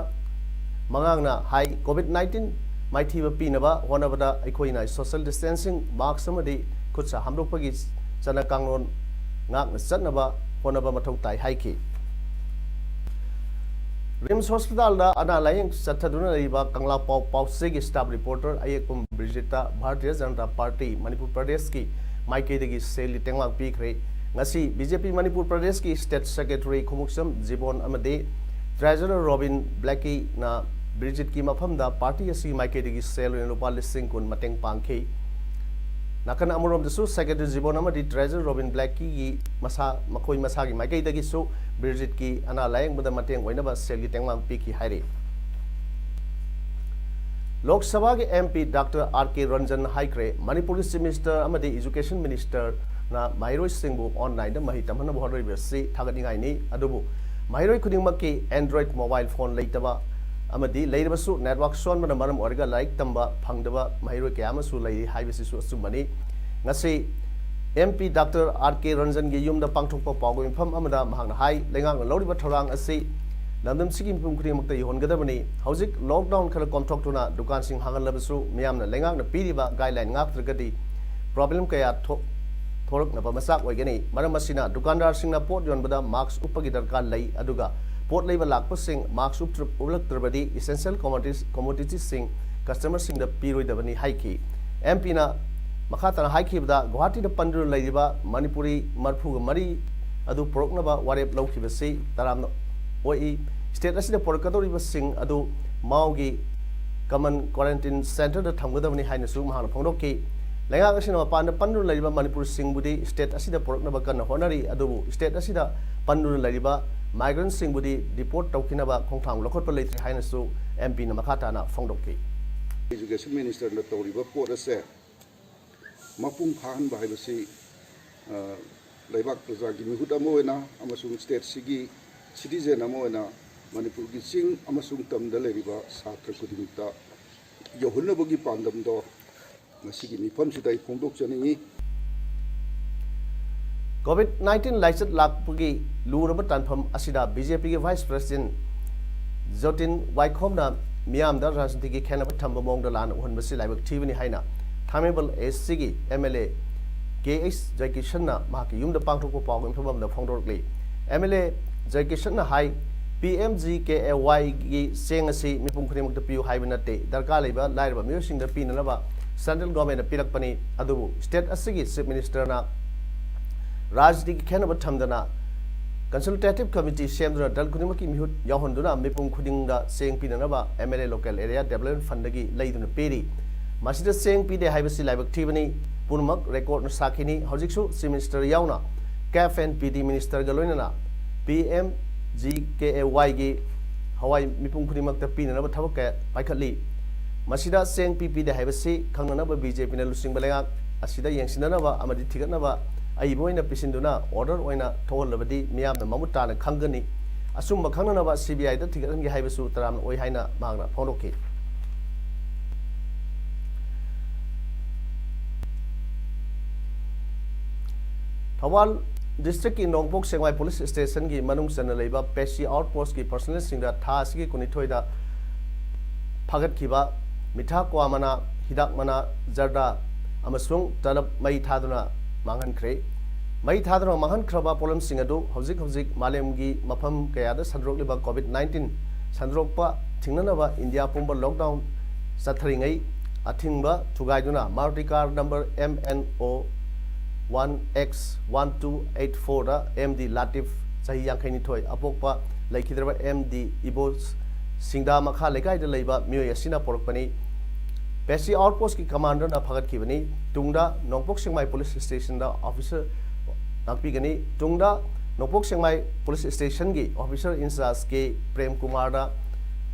ꯃꯉꯥꯡꯅ ꯍꯥꯏ, ꯀꯣꯚꯤꯗ ꯅꯥꯏꯟꯇꯤꯟ ꯃꯥꯏꯊꯤꯕ ꯄꯤꯅꯕ ꯍꯣꯠꯅꯕꯗ ꯑꯩꯈꯣꯏꯅ ꯁꯣꯁꯤꯌꯦꯜ ꯗꯤꯁꯇꯦꯟꯁꯤꯡ, ꯃꯥꯛꯁ ꯑꯃꯗꯤ ꯈꯨꯠꯁꯥ ꯍꯥꯝꯗꯣꯛꯄꯒꯤ ꯆꯠꯅ ꯀꯥꯡꯂꯣꯟ ꯉꯥꯛꯅ ꯆꯠꯅꯕ ꯍꯣꯠꯅꯕ ꯃꯊꯧ ꯇꯥꯏ ꯍꯥꯏꯈꯤ꯫ ꯔꯤꯝꯁ ꯍꯣꯁꯄꯤꯇꯥꯜꯗ ꯑꯅꯥ ꯂꯥꯌꯦꯡ ꯆꯠꯊꯗꯨꯅ ꯂꯩꯔꯤꯕ ꯀꯪꯂꯥꯄꯥꯎ ꯄꯥꯎꯆꯦꯒꯤ staff reporter ꯑꯌꯦꯛꯄꯝ ꯕ꯭ꯔꯤꯖꯤꯠꯇ Bharatiya Janata party Manipur ꯄ꯭ꯔꯗꯦꯁꯀꯤ ꯃꯥꯏꯀꯩꯗꯒꯤ ꯁꯦꯜꯒꯤ ꯇꯦꯡꯕꯥꯡ ꯄꯤꯈ꯭ꯔꯦ꯫ ꯉꯁꯤ ꯕꯤ ꯖꯦ ꯄꯤ ꯃꯅꯤꯄꯨꯔ ꯄ꯭ꯔꯗꯦꯁꯀꯤ ꯁ꯭ꯇꯦꯠ ꯁꯦꯀ꯭ꯔꯦꯇꯔꯤ ꯈꯣꯡꯎꯞꯁꯝ ꯖꯤꯕꯣꯟ ꯑꯃꯗꯤ ꯇ꯭ꯔꯦꯖꯔꯔ ꯔꯣꯕꯤꯟ ꯕ꯭ꯂꯦꯀꯤꯅ ꯕ꯭ꯔꯤꯖꯤꯠꯀꯤ ꯃꯐꯝꯗ ꯄꯥꯔꯇꯤ ꯑꯁꯤꯒꯤ ꯃꯥꯏꯀꯩꯗꯒꯤ ꯁꯦꯜ ꯑꯣꯏꯅ ꯂꯨꯄꯥ ꯂꯤꯁꯤꯡ ꯀꯨꯟ ꯃꯇꯦꯡ ꯄꯥꯡꯈꯤ꯫ ꯅꯥꯀꯟ ꯑꯃꯔꯣꯝꯗꯁꯨ ꯁꯦꯀ꯭ꯔꯦꯇꯔꯤ ꯖꯤꯕꯣꯟ ꯑꯃꯗꯤ ꯇ꯭ꯔꯦꯖꯔꯔ ꯔꯣꯕꯤꯟ ꯕ꯭ꯂꯦꯀꯤꯒꯤ ꯃꯁꯥ, ꯃꯈꯣꯏ ꯃꯁꯥꯒꯤ ꯃꯥꯏꯀꯩꯗꯒꯤꯁꯨ ꯕ꯭ꯔꯤꯖꯤꯠꯀꯤ ꯑꯅꯥ ꯂꯥꯌꯦꯡꯕꯗ ꯃꯇꯦꯡ ꯑꯣꯏꯅꯕ ꯁꯦꯜꯒꯤ ꯇꯦꯡꯕꯥꯡ ꯄꯤꯈꯤ ꯍꯥꯏꯔꯤ꯫ ꯂꯣꯛ ꯁꯚꯥꯒꯤ ꯑꯦꯝ ꯄꯤ ꯗꯥꯛꯇꯔ ꯑꯥꯔ ꯀꯦ ꯔꯟꯖꯟ ꯍꯥꯏꯈ꯭ꯔꯦ, ꯃꯅꯤꯄꯨꯔꯒꯤ ꯆꯤꯐ ꯃꯤꯅꯤꯁꯇꯔ ꯑꯃꯗꯤ ꯏꯖꯨꯀꯦꯁꯟ ꯃꯤꯅꯤꯁꯇꯔꯅ ꯃꯍꯩꯔꯣꯏꯁꯤꯡꯕꯨ ꯑꯣꯟꯂꯥꯏꯟꯗ ꯃꯍꯩ ꯇꯝꯍꯟꯅꯕ ꯍꯣꯠꯅꯔꯤꯕꯁꯤ ꯊꯥꯒꯠꯅꯤꯡꯉꯥꯏꯅꯤ꯫ ꯑꯗꯨꯕꯨ ꯃꯍꯩꯔꯣꯏ ꯈꯨꯗꯤꯡꯃꯛꯀꯤ ꯑꯦꯟꯗ꯭ꯔꯣꯏꯗ ꯃꯣꯕꯥꯏꯜ ꯐꯣꯟ ꯂꯩꯇꯕ ꯑꯃꯗꯤ ꯂꯩꯔꯕꯁꯨ ꯅꯦꯠꯋꯥꯛ ꯁꯣꯟꯕꯅ ꯃꯔꯝ ꯑꯣꯏꯔꯒ ꯂꯥꯏꯔꯤꯛ ꯇꯝꯕ ꯐꯪꯗꯕ ꯃꯍꯩꯔꯣꯏ ꯀꯌꯥ ꯑꯃꯁꯨ ꯂꯩꯔꯤ ꯍꯥꯏꯕꯁꯤꯁꯨ ꯑꯆꯨꯝꯕꯅꯤ꯫ ꯉꯁꯤ ꯑꯦꯝ ꯄꯤ ꯗꯥꯛꯇꯔ ꯑꯥꯔ ꯀꯦ ꯔꯟꯖꯟꯒꯤ ꯌꯨꯝꯗ ꯄꯥꯡꯊꯣꯛꯄ ꯄꯥꯎꯒꯤ ꯃꯤꯐꯝ ꯑꯃꯗ ꯃꯍꯥꯛꯅ ꯍꯥꯏ, ꯂꯩꯉꯥꯛꯅ ꯂꯧꯔꯤꯕ ꯊꯧꯔꯥꯡ ꯑꯁꯤ ꯂꯝꯗꯝꯁꯤꯒꯤ ꯃꯤꯄꯨꯝ ꯈꯨꯗꯤꯡꯃꯛꯇ ꯌꯧꯍꯟꯒꯗꯕꯅꯤ꯫ ꯍꯧꯖꯤꯛ ꯂꯣꯛꯗꯥꯎꯟ ꯈꯔ ꯀꯣꯝꯊꯣꯛꯇꯨꯅ ꯗꯨꯀꯥꯟꯁꯤꯡ ꯍꯥꯡꯍꯜꯂꯕꯁꯨ ꯃꯤꯌꯥꯝꯅ ꯂꯩꯉꯥꯛꯅ ꯄꯤꯔꯤꯕ ꯒꯥꯏꯗꯂꯥꯏꯟ ꯉꯥꯛꯇ꯭ꯔꯒꯗꯤ ꯄ꯭ꯔꯣꯕ꯭ꯂꯦꯝ ꯀꯌꯥ ꯊꯣꯛ-, ꯊꯣꯔꯛꯅꯕ ꯃꯆꯥꯛ ꯑꯣꯏꯒꯅꯤ꯫ ꯃꯔꯝ ꯑꯁꯤꯅ ꯗꯨꯀꯥꯟꯗꯥꯔꯁꯤꯡꯅ ꯄꯣꯠ ꯌꯣꯟꯕꯗ ꯃꯥꯛꯁ ꯎꯞꯄꯒꯤ ꯗꯔꯀꯥꯔ ꯂꯩ, ꯑꯗꯨꯒ ꯄꯣꯠ ꯂꯩꯕ ꯂꯥꯛꯄꯁꯤꯡ ꯃꯥꯛꯁ ꯎꯞꯇ꯭ꯔ-, ꯎꯞꯂꯛꯇ꯭ꯔꯕꯗꯤ ꯏꯁꯦꯟꯁꯤꯌꯦꯜ ꯀꯣꯃꯣꯗꯤꯇꯤꯁ-, ꯀꯣꯃꯣꯗꯤꯇꯤꯁꯤꯡ ꯀꯁꯇꯃꯔꯁꯤꯡꯗ ꯄꯤꯔꯣꯏꯗꯕꯅꯤ ꯍꯥꯏꯈꯤ꯫ ꯑꯦꯝ ꯄꯤꯅ ꯃꯈꯥ ꯇꯥꯅ ꯍꯥꯏꯈꯤꯕꯗ, ꯒꯨꯋꯥꯍꯥꯇꯤꯗ ꯄꯟꯗꯨꯅ ꯂꯩꯔꯤꯕ ꯃꯅꯤꯄꯨꯔꯤ ꯃꯔꯤꯐꯨꯒ ꯃꯔꯤ ꯑꯗꯨ ꯄꯨꯔꯛꯅꯕ ꯋꯥꯔꯦꯞ ꯂꯧꯈꯤꯕꯁꯤ ꯇꯔꯥꯝꯅ ꯑꯣꯛꯏ꯫ ꯁ꯭ꯇꯦꯠ ꯑꯁꯤꯗ ꯄꯨꯔꯛꯀꯗꯧꯔꯤꯕꯁꯤꯡ ꯑꯗꯨ ꯃꯥꯎꯒꯤ ꯀꯃꯟ ꯀ꯭ꯋꯥꯔꯦꯟꯇꯤꯟ ꯁꯦꯟꯇꯔꯗ ꯊꯝꯒꯗꯕꯅꯤ ꯍꯥꯏꯅꯁꯨ ꯃꯍꯥꯛꯅ ꯐꯣꯡꯗꯣꯛꯈꯤ꯫ ꯂꯩꯉꯥꯛ ꯑꯁꯤꯅ ꯃꯄꯥꯟꯗ ꯄꯟꯗꯨꯅ ꯂꯩꯔꯤꯕ ꯃꯅꯤꯄꯨꯔꯁꯤꯡꯕꯨꯗꯤ ꯁ꯭ꯇꯦꯠ ꯑꯁꯤꯗ ꯄꯨꯔꯛꯅꯕ ꯀꯟꯅ ꯍꯣꯠꯅꯔꯤ, ꯑꯗꯨꯕꯨ ꯁ꯭ꯇꯦꯠ ꯑꯁꯤꯗ ꯄꯟꯗꯨꯅ ꯂꯩꯔꯤꯕ ꯃꯥꯏꯒ꯭ꯔꯦꯟꯁꯤꯡꯕꯨꯗꯤ ꯗꯤꯄꯣꯔꯠ ꯇꯧꯈꯤꯅꯕ ꯈꯣꯡꯊꯥꯡ ꯂꯧꯈꯠꯄ ꯂꯩꯇ꯭ꯔꯤ ꯍꯥꯏꯅꯁꯨ ꯑꯦꯝ ꯄꯤꯅ ꯃꯈꯥ ꯇꯥꯅ ꯐꯣꯡꯗꯣꯛꯈꯤ꯫ ꯏꯖꯨꯀꯦꯁꯟ ꯃꯤꯅꯤꯁꯇꯔꯅ ꯇꯧꯔꯤꯕ ꯄꯣꯠ ꯑꯁꯦ ꯃꯄꯨꯡ ꯐꯥꯍꯟꯕ ꯍꯥꯏꯕꯁꯤ, ꯑ, ꯂꯩꯕꯥꯛ ꯄ꯭ꯔꯖꯥꯒꯤ ꯃꯤꯍꯨꯠ ꯑꯃ ꯑꯣꯏꯅ ꯑꯃꯁꯨꯡ ꯁ꯭ꯇꯦꯠꯁꯤꯒꯤ ꯁꯤꯇꯤꯖꯦꯟ ꯑꯃ ꯑꯣꯏꯅ ꯃꯅꯤꯄꯨꯔꯒꯤ ꯆꯤꯡ ꯑꯃꯁꯨꯡ ꯇꯝꯗ ꯂꯩꯔꯤꯕ ꯁꯥꯇ꯭ꯔ ꯈꯨꯗꯤꯡꯃꯛꯇ ꯌꯧꯍꯟꯅꯕꯒꯤ ꯄꯥꯟꯗꯝꯗꯣ ꯉꯁꯤꯒꯤ ꯃꯤꯐꯝꯁꯤꯗ ꯑꯩ ꯐꯣꯡꯗꯣꯛꯆꯅꯤꯡꯏ꯫ ꯀꯣꯚꯤꯗ ꯅꯥꯏꯟꯇꯤꯟ ꯂꯥꯏꯆꯠ ꯂꯥꯛꯄꯒꯤ ꯂꯨꯔꯕ ꯇꯥꯟꯐꯝ ꯑꯁꯤꯗ ꯕꯤ ꯖꯦ ꯄꯤꯒꯤ ꯚꯥꯏꯁ ꯄ꯭ꯔꯁꯤꯗꯦꯟꯠ ꯖꯣꯇꯤꯟ ꯋꯥꯏꯈꯣꯝꯅ ꯃꯤꯌꯥꯝꯗ ꯔꯥꯖꯅꯤꯇꯤꯒꯤ ꯈꯦꯠꯅꯕ ꯊꯝꯕ ꯃꯑꯣꯡꯗ ꯂꯥꯟꯅ ꯎꯍꯟꯕꯁꯤ ꯂꯥꯏꯕꯛ ꯊꯤꯕꯅꯤ ꯍꯥꯏꯅ ꯊꯥꯡꯃꯩꯕꯟ ꯑꯦ ꯁꯤꯒꯤ M L A K H ꯖꯌꯀꯤꯁꯟꯅ ꯃꯍꯥꯛꯀꯤ ꯌꯨꯝꯗ ꯄꯥꯡꯊꯣꯛꯄ ꯄꯥꯎꯒꯤ ꯃꯤꯐꯝ ꯑꯃꯗ ꯐꯣꯡꯗꯣꯔꯛꯂꯤ꯫ ꯑꯦꯝ ꯑꯦꯜ ꯑꯦ ꯖꯌꯀꯤꯁꯟꯅ ꯍꯥꯏ, P M G K A ꯋꯥꯏꯒꯤ ꯆꯦꯡ ꯑꯁꯤ ꯃꯤꯄꯨꯝ ꯈꯨꯗꯤꯡꯃꯛꯇ ꯄꯤꯌꯨ ꯍꯥꯏꯕ ꯅꯠꯇꯦ, ꯗꯔꯀꯥꯔ ꯂꯩꯕ ꯂꯥꯏꯔꯕ ꯃꯤꯑꯣꯏꯁꯤꯡꯗ ꯄꯤꯅꯅꯕ ꯁꯦꯟꯇ꯭ꯔꯦꯜ ꯒꯣꯔꯃꯦꯟꯅ ꯄꯤꯔꯛꯄꯅꯤ꯫ ꯑꯗꯨꯕꯨ ꯁ꯭ꯇꯦꯠ ꯑꯁꯤꯒꯤ ꯆꯤꯐ ꯃꯤꯅꯤꯁꯇꯔꯅ ꯔꯥꯖꯅꯤꯇꯤꯒꯤ ꯈꯦꯠꯅꯕ ꯊꯝꯗꯅ ꯀꯟꯁꯜꯇꯦꯇꯤꯚ ꯀꯃꯤꯇꯤ ꯁꯦꯝꯗꯨꯅ ꯗꯜ ꯈꯨꯗꯤꯡꯃꯛꯀꯤ ꯃꯤꯍꯨꯠ ꯌꯥꯎꯍꯟꯗꯨꯅ ꯃꯤꯄꯨꯝ ꯈꯨꯗꯤꯡꯗ ꯆꯦꯡ ꯄꯤꯅꯅꯕ M L A local area development ꯐꯟꯗꯒꯤ ꯂꯩꯗꯨꯅ ꯄꯤꯔꯤ꯫ ꯃꯁꯤꯗ ꯆꯦꯡ ꯄꯤꯗꯦ ꯍꯥꯏꯕꯁꯤ ꯂꯥꯏꯕꯛ ꯊꯤꯕꯅꯤ꯫ ꯄꯨꯝꯅꯃꯛ ꯔꯦꯀꯣꯔꯗꯅ ꯁꯥꯈꯤꯅꯤ꯫ ꯍꯧꯖꯤꯛꯁꯨ ꯆꯤꯐ ꯃꯤꯅꯤꯁꯇꯔ ꯌꯥꯎꯅ ꯀꯦꯞ ꯑꯦꯟ ꯄꯤ ꯗꯤ ꯃꯤꯅꯤꯁꯇꯔꯒ ꯂꯣꯏꯅꯅ ꯄꯤ ꯑꯦꯝ ꯖꯤ ꯀꯦ ꯑꯦ ꯋꯥꯏꯒꯤ ꯍꯋꯥꯏ ꯃꯤꯄꯨꯝ ꯈꯨꯗꯤꯡꯃꯛꯇ ꯄꯤꯅꯅꯕ ꯊꯕꯛ ꯀꯌꯥ ꯄꯥꯏꯈꯠꯂꯤ꯫ ꯃꯁꯤꯗ ꯆꯦꯡ ꯄꯤ ꯄꯤꯗꯦ ꯍꯥꯏꯕꯁꯤ ꯈꯪꯅꯅꯕ ꯕꯤ ꯖꯦ ꯄꯤꯅ ꯂꯨꯆꯤꯡꯕ ꯂꯩꯉꯥꯛ ꯑꯁꯤꯗ ꯌꯦꯡꯁꯤꯟꯅꯅꯕ ꯑꯃꯗꯤ ꯊꯤꯒꯠꯅꯕ ꯑꯏꯕ ꯑꯣꯏꯅ ꯄꯤꯁꯤꯟꯗꯨꯅ ꯑꯣꯔꯗꯔ ꯑꯣꯏꯅ ꯊꯣꯛꯍꯜꯂꯕꯗꯤ ꯃꯤꯌꯥꯝꯅ ꯃꯃꯨꯠ ꯇꯥꯅ ꯈꯪꯒꯅꯤ꯫ ꯑꯆꯨꯝꯕ ꯈꯪꯅꯅꯕ ꯁꯤ ꯕꯤ ꯑꯥꯏꯗ ꯊꯤꯒꯠꯍꯟꯒꯦ ꯍꯥꯏꯕꯁꯨ ꯇꯔꯥꯝꯅ ꯑꯣꯏ ꯍꯥꯏꯅ ꯃꯍꯥꯛꯅ ꯐꯣꯡꯗꯣꯛꯈꯤ꯫ ꯊꯧꯕꯥꯜ ꯗꯤꯁꯇ꯭ꯔꯤꯛꯀꯤ ꯅꯣꯡꯄꯣꯛ ꯁꯦꯛꯃꯥꯏ ꯄꯨꯂꯤꯁ ꯁ꯭ꯇꯦꯁꯟꯒꯤ ꯃꯅꯨꯡ ꯆꯟꯅ ꯂꯩꯕ ꯄꯦꯁꯤ ꯑꯥꯎꯠ ꯄꯣꯁꯀꯤ ꯄꯔꯁꯅꯦꯜꯁꯤꯡꯗ ꯊꯥ ꯑꯁꯤꯒꯤ ꯀꯨꯟꯅꯤꯊꯣꯏꯗ ꯐꯥꯒꯠꯈꯤꯕ ꯃꯤꯊꯥ ꯀ꯭ꯋꯥ ꯃꯅꯥ, ꯍꯤꯗꯥꯛ ꯃꯅꯥ, ꯖꯔꯗꯥ ꯑꯃꯁꯨꯡ ꯇꯂꯕ ꯃꯩ ꯊꯥꯗꯨꯅ ꯃꯥꯡꯍꯟꯈ꯭ꯔꯦ꯫ ꯃꯩ ꯊꯥꯗꯨꯅ ꯃꯥꯡꯍꯟꯈ꯭ꯔꯕ ꯄꯣꯠꯂꯝꯁꯤꯡ ꯑꯗꯨ ꯍꯧꯖꯤꯛ ꯍꯧꯖꯤꯛ ꯃꯥꯂꯦꯝꯒꯤ ꯃꯐꯝ ꯀꯌꯥꯗ ꯁꯟꯗꯣꯔꯛꯂꯤꯕ ꯀꯣꯚꯤꯗ ꯅꯥꯏꯟꯇꯤꯟ ꯁꯟꯗꯣꯔꯛꯄ ꯊꯤꯡꯅꯅꯕ ꯏꯟꯗꯤꯌꯥ ꯄꯨꯝꯕ ꯂꯣꯛꯗꯥꯎꯟ ꯆꯠꯊꯔꯤꯉꯩ ꯑꯊꯤꯡꯕ ꯊꯨꯒꯥꯏꯗꯨꯅ Maruti car number M N O one X one two eight four ꯗ ꯑꯦꯝ ꯗꯤ ꯂꯥꯇꯤꯐ, ꯆꯍꯤ ꯌꯥꯡꯈꯩꯅꯤꯊꯣꯏ, ꯑꯄꯣꯛꯄ ꯂꯩꯈꯤꯗ꯭ꯔꯕ ꯑꯦꯝ ꯗꯤ ꯏꯕꯣꯁ ꯁꯤꯡꯗꯥ ꯃꯈꯥ ꯂꯩꯀꯥꯏꯗ ꯂꯩꯕ ꯃꯤꯑꯣꯏ ꯑꯁꯤꯅ ꯄꯣꯔꯛꯄꯅꯤ꯫ ꯄꯦꯁꯤ ꯑꯥꯎꯠ ꯄꯣꯁꯀꯤ ꯀꯃꯥꯟꯗꯔꯅ ꯐꯥꯒꯠꯈꯤꯕꯅꯤ꯫ ꯇꯨꯡꯗ ꯅꯣꯡꯄꯣꯛ ꯁꯦꯛꯃꯥꯏ ꯄꯨꯂꯤꯁ ꯁ꯭ꯇꯦꯁꯟꯗ ꯑꯣꯐꯤꯁꯔ ꯉꯥꯛꯄꯤꯒꯅꯤ꯫ ꯇꯨꯡꯗ ꯅꯣꯡꯄꯣꯛ ꯁꯦꯛꯃꯥꯏ ꯄꯨꯂꯤꯁ ꯁ꯭ꯇꯦꯁꯟꯒꯤ ꯑꯣꯐꯤꯁꯔ ꯏꯟꯆꯥꯔꯖ ꯀꯦ ꯄ꯭ꯔꯦꯝ ꯀꯨꯃꯥꯔꯗ